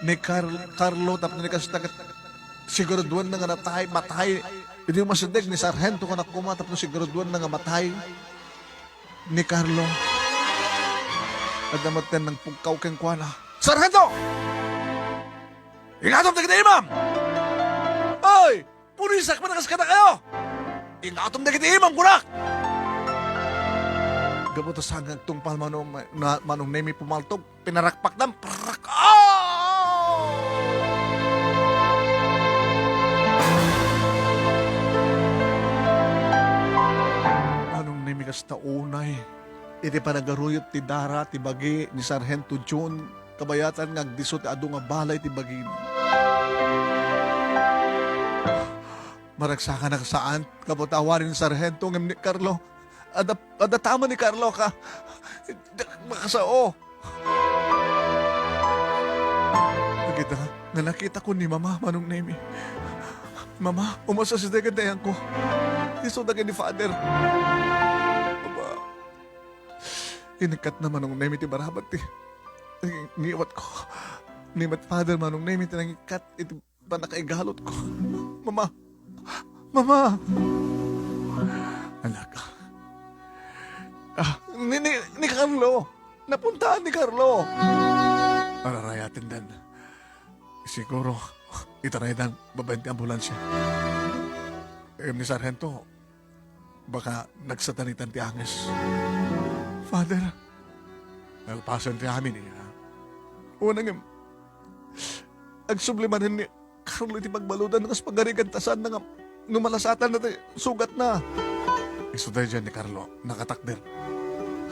ni Car-, Carlo, tapno ni kasta ket siguraduanna nga natay, matay. Idi umasdeg ni Sarhento, kunak koma, tapno siguraduanna nga matay. ni Carlo. Adda met ti nangpugkaw kenkuana. "Sarhento! Ingatom dagiti imam! Ay! Purisak man a kas kadakayo! Ingatom dagiti imam, kunak!" Gapu ta saan nga agtungpal Manong, na, Manong Nemi pumaltog, pinarakpakdan. Prak! Ah! Manong Nemi, kasta unay iti panagaruyot ti dara ti bagi ni Sarhento Jun, kabayatan nga agdisso ti adu nga bala iti bagina. Maragsakanak saan gapu ta awanen ni Sarhento ngem ni Carlo. Adda, adda tama ni Carlo ka. Diak makasao. Dagita nga nakitak ni Mama, Manong Nemi. "Mama, umasa si Degen dayangko. Isu dagiti Father." Mama. Inikkat na Manong Nemi ti barabat ti ngiwatko. Ni met Father Manong Nemi ti nangikkat iti pannakaigalutko. "Mama! Mama!" Anak. Ah, ni, ni, ni Carlo! Napuntaan ni Carlo! Ararayaten dan. Siguro, itaraydan babaen ti ambulansya. Em, ni Sarhento, baka nagsatanitan ti anges. Father, nagpasen ti amin, iya. Una ngem, agsubli manen ni Carlo iti pagbaludan, kas pagarigan ta saan na nga no malasatanna ti sugatna. Isu daydiay ni Carlo, nakatakder.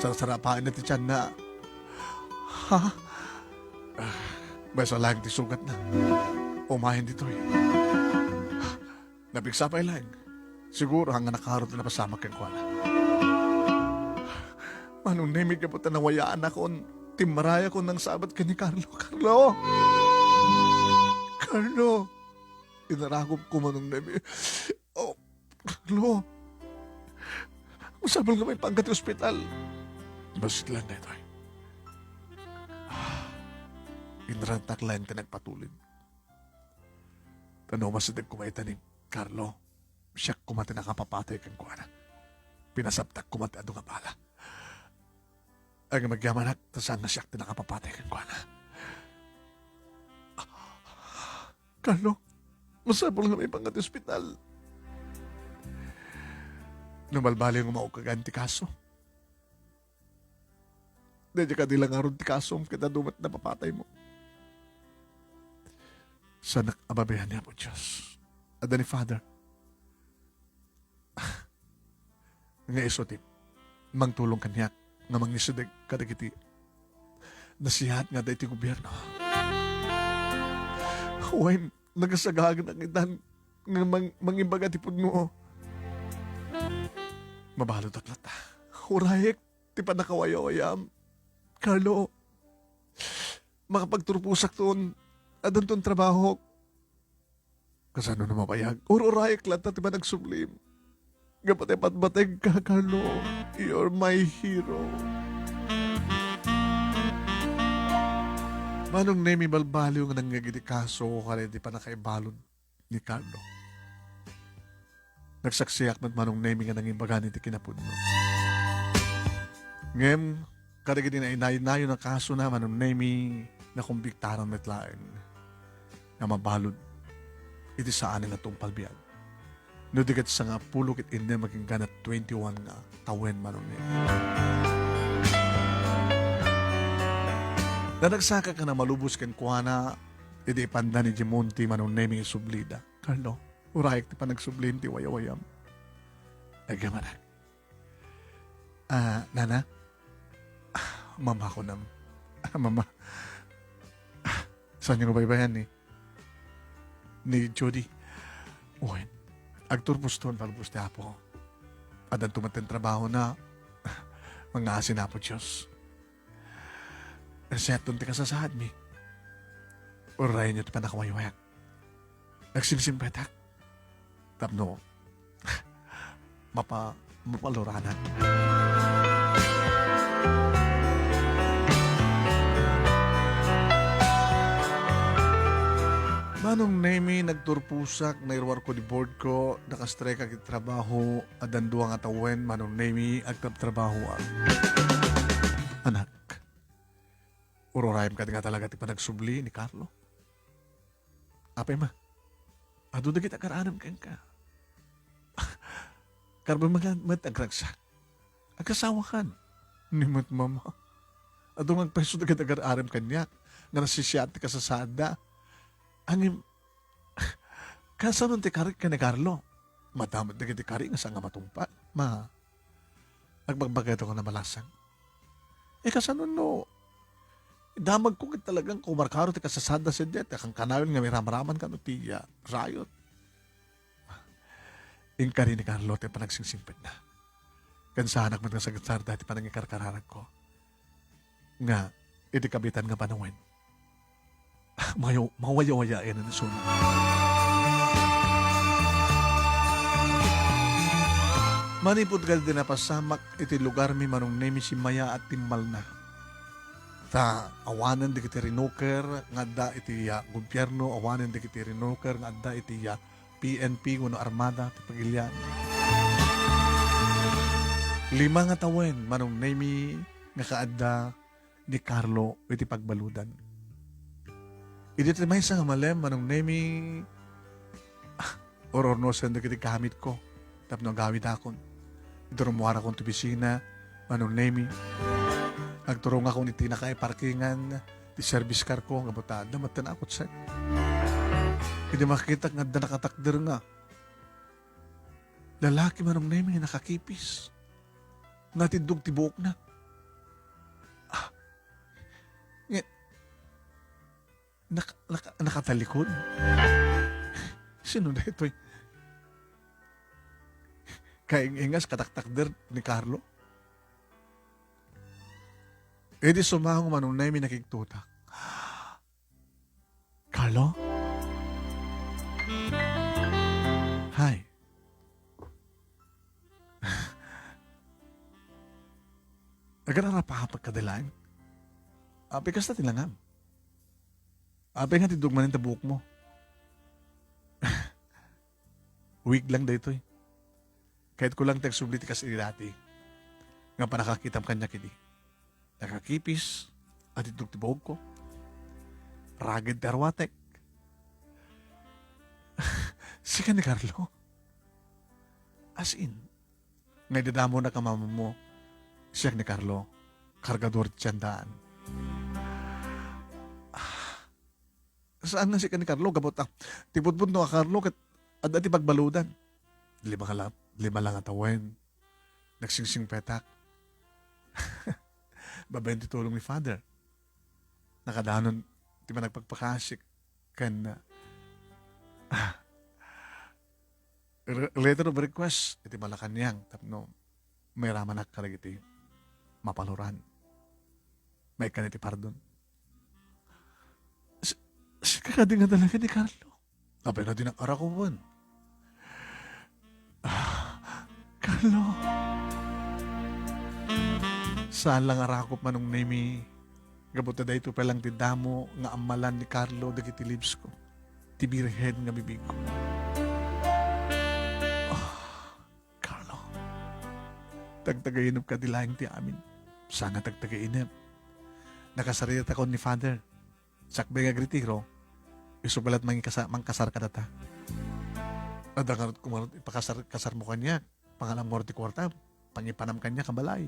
Sarsarapaenna ti tianna. Ha? Ah, maysa laeng ti sugatna. Umayen ditoy. Napigsa pay laeng. Siguro, haan nga nakaro ti napasamak kenkuana. Manong Nemi, gapu ta nawayaanakon, timmarayakon nangsabat ken ni Carlo. Carlo! Carlo! Inaragupko, Manong Nemi. Oh, Carlo! Masapul nga maipaangka ti ospital. Bassit laeng daytoy. Ah, inrantak laeng ti nagpatulid. Ta no umasideg koma ita ni Carlo, siak koma ti nakapapatay kenkuana. Pinasaptak koma ti adu nga bala. Ngem agyamanak, ta saan nga siak ti nakapapatay kenkuana. Carlo, masapul nga maipaangka ti ospital. No balbaliw nga maukagan ti kaso, daydiay kadi la ngarud ti kasom ket adu met napapataymo. Saanak a babayan ni Apo Dios. Adda ni Father nga isu ti mangtulong kaniak nga mangisideg kadagiti nasihat nga adda iti gobierno. Wen, nagasaganakan ita nga mang-, mangibaga ti pudno. Mabaludak latta. Urayek ti pannakawayawayam. Carlo, makapagturposakton. Addanton trabahok. Kasano no mabayag? Ururayek latta ti panagsublim. Gapu ta ipatbategka, Carlo. You're my hero. Manong Nemi, balbaliw nga nangngeg iti kaso, kada iti pannakaibalud ni Carlo. Nagsaksiak met Manong Nemi nga nangibagan iti kinapudno. Ngem, kadagiti nainaynayon a kasona, Manong Nemi, nakumbiktaran met laeng nga mabalud iti saanen a tungpal biag. No di ket sangapulo ket innem agingga twenty-one nga tawen, Manong Nemi. Nanagsakak a namalubos kenkuana, idi ipanda ni Jimonte, Manong Nemi, isublida. Carlo, urayek ti panagsublim ti wayawayam. Agyamanak. Ah, Nana? Ah, Mama, kunam. Ah, Mama. Ah, saanyo nga baybay-an ni, ni Judy? Wen, agturposton, palubos ti Apo. Addanto met ti trabahona. Mangngaasin Apo Dios. Nasayaton ti kasasaadmi. Urayenyo ti pannakawaywayak. Nagsimsimpetak tapno mapa-, mapaluranak. Manong Nemi, nagturposak, nairuarko ti board ko, nakastrike ak iti trabaho, addan dua nga tawen, Manong Nemi, agtrabtrabahoak. Anak, ururayem kadi nga talaga ti panagsubli ni Carlo? Apay ma, adu dagiti agar-arem kenka. Karba met agragsak. Agasawakan. Ni met mama. Adu nga agpayso dagiti agar-arem kaniak nga nasisiat ti kasasaadda. Ngem, kasano ti karik ken ni Carlo? Madamot dagiti kari nga saan nga matungpal. Ma, agbagbagayto nga nabalasang. Eh, kasano no, damagko ket talagang kumarkaro ti kasasaadda sadiay, ti kankanayon nga miramraman kano ti, ah, riot. Inkari ni Carlo ti panagsingsimpetna. Ken saanak met nga sagsarda ti panangikarkararagko. Nga, iti kabitan nga panawen, mayo-, mawayawayaan a suna. Manipud kadi napasamak iti lugarmi, Manong Nemi, simmayaat timmalna. Ta awanen dagiti rinoker nga adda iti, ah, gobierno, awanen dagiti rinoker nga adda iti, ah, P N P wenno armada ti pagilian. Lima nga tawen, Manong Nemi, nga kaadda ni Carlo iti pagbaludan. Idi ti maysa nga malem, Manong Nemi, ah, ururnosen dagiti gamitko tapno agawidakon. Idi rummuarakon ti opisina, Manong Nemi, agturongakon iti nakaay parkingan ti service car ko, gapu ta adda met ti nakutsek. Idi makitak nga adda nakatakder nga lalaki, Manong Nemi, nakakipis. Natiddog ti buokna. Ah, nge-, nak-, nak-, nakatalikod? Sino daytoy? Kaing-ingas, kataktakder ni Carlo? Idi sumango, Manong Nemi, nakigtutak. Carlo? Hi. Agararapahapek kadi laeng? Apay kasta ti langam? Apay nga tiddog manen ta buokmo? Wig lang daytoy. Kayatko lang ti agsubli ti kas idi dati nga panakakitam kaniak idi. Nakakipis, atiddog ti buokko. Ragged ti arwatek. Sika ni Carlo? As in, nga idadamona ka mamamo, siak ni Carlo, kargador ti tiendaan. Ah, saan nga sika ni Carlo, gapu ta ti pudpudno a Carlo ket adda ti pagbaludan. Lima nga la-, lima lang a tawen. Nagsingsingpetak. Babaen ti tulong ni Father. Nakadanon ti managpakpakasik ken, ah, re-, letter of request iti Malacañang tapno mairamanak kadagiti mapaluran. Maikkan iti pardon. Si-, sika kadi nga talaga ni Carlo? Apay nga dinak arakupen? Ah, Carlo. Saan lang arakup, Manong Nemi. Gapu ta daytoy pay lang ti damo nga ammalan ni Carlo dagiti lips ko. Ti birhen nga bibigko. Ah, Carlo. Tagtagainep kadi laeng ti amin. Saan nga tagtagainep? Nakasaritakon ni Father. Sakbay nga agretiro, isu pay la't mangikasa-, mangkasar kadata. Adda ngarud koma ipakasar-, kasarmo kaniak, pangalammo ti kuarta, pangipanam kaniak a balay.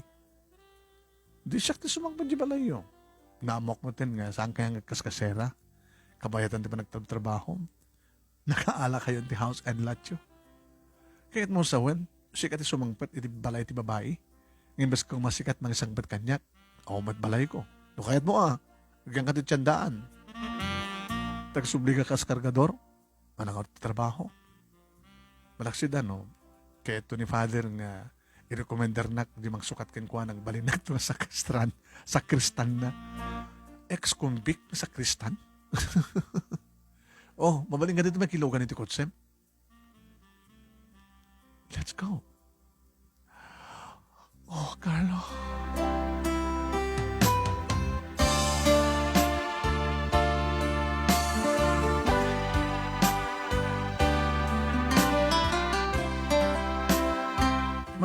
Di siak ti sumangpet di balayyo. Naammoak metten nga saan kaya nga kaskasera, kabayatan ti panagtrabtrabaho. Nakaala kayo ti house and lot yo. Kayatmo sawen, sika ti sumangpet iti balay ti babai. Ngem imbes koma sika ti mangisangpet kaniak, awan met balayko. No kayatmo a, agyanka ti tiendaan. Tagsubli ka kas kargador, manangaw ti trabaho. Malaksid a no, kayatto ni Father nga irekomendarnak di mangsukat kenkuana, agbalinnak to nga sakristan, sakristanna. Ex-convict nga sakristan? Oh, mabalin ka dito, makilugan iti kotsem. Let's go. Oh, Carlo.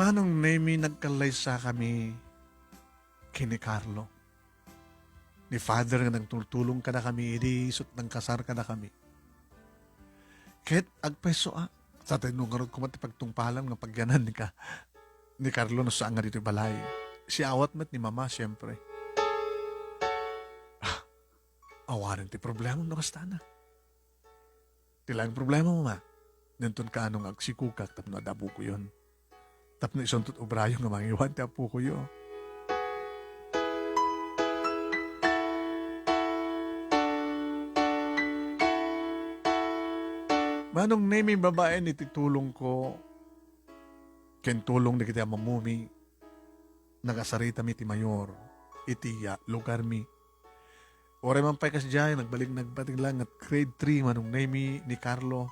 Manong Nemi, nagkallaysakami ken ni Carlo. Ni Father nga nangtultulong kadakami idi isut' nangkasar kadakami. Ket agpayso a, sa tay no ngarud koma ti pagtungpalan nga pagyanan ni ka-, ni Carlo no saan nga ditoy balay. Siawat met ni Mama, siempre. Ah, awanen ti problema no kasta na. Ti laeng problema, Mama, dinton kaano nga agsikogak tapno adda apokoyon. Tapno isunto ti obrayo nga mangiwan ti apokoyo. Manong Nemi, babaen iti tulongko ken tulong dagiti amamumi, nagasaritami ti mayor iti, ah, lugarmi. Uray man pay kasdiay, nagbalin nagpatingla nga grade three Manong Nemi ni Carlo.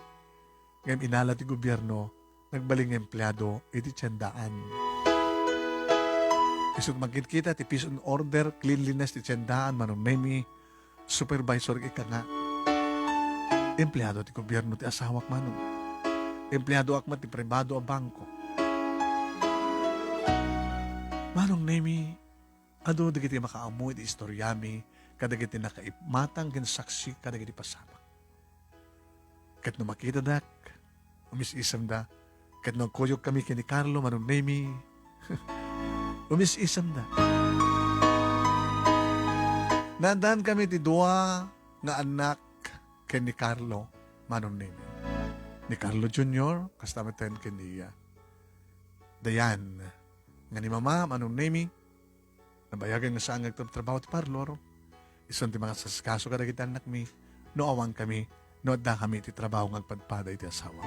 Ngem inala ti gobierno, nagbalin nga empleado iti tiendaan. Isut' mangkitkita ti peace and order, cleanliness ti tiendaan, Manong Nemi, supervisor ika nga. Empleado ti gobierno ti asawak, Manong. Empleadoak met ti pribado a bangko. Manong Nemi, adu dagiti makaammo iti istoriami kadagiti nakaipmatang ken saksi kadagiti pasamak. Ket no makitadak, umis-isemda. Ket no agkuyogkami ken ni Carlo, Manong Nemi, umis-isemda. Naaddankami ti dua nga annak ken ni Carlo, Manong Nemi. Ni Carlo Junior, kasta met ken ni, ah, Dayan. Nga ni Mama, Manong Nemi, nabayagan nga saan nga agtratrabaho ti parlor. Isun ti mangasikaso kadagiti annakmi, no awankami, no addakami iti trabaho nga agpadpada iti asawa.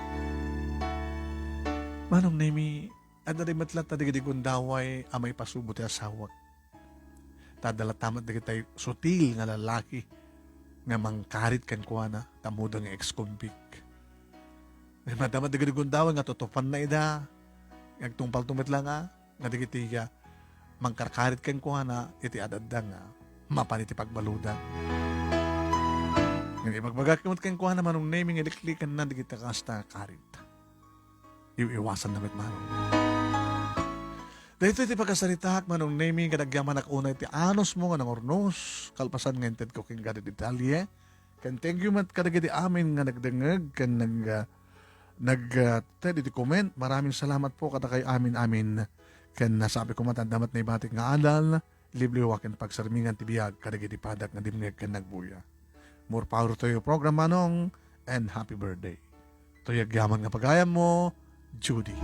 Manong Nemi, adda met latta dagiti gundaway a maipasubo ti asawak. Ta adda latta met dagiti sutil nga lalaki nga mangkarit kenkuana, ta ammok nga ex-convict. Ngem adda met dagiti gundaway nga tutupanna ida, nga agtungpalto met la nga, nga dagiti, ah, mangkarkarit kenkuana iti ad-adda nga mapan iti pagbaludan. Ngem ibagbagak met kenkuana, Manong Nemi, nga liklikanna dagiti kasta nga karit. Iw-iwasanna met, Manong. Daytoy ti pakasaritaak, Manong Nemi, nga nagyamanak unay ti anusmo nga nangurnos, kalpasan nga intedko kenka ti detalye. Ken thank you met kadagiti amin nga nagdengngeg ken nag-, ah, nag-, ah, ted iti comment. Maraming salamat po kadakayo amin-amin. Ken nasabi ko met, adda met naibatik nga adal, liwliwa ken pagsarmingan ti biag kadagiti padak nga dimngeg ken nagbuya. More power to your program, Manong, and happy birthday. Toy agyaman nga pagayammo, Judy.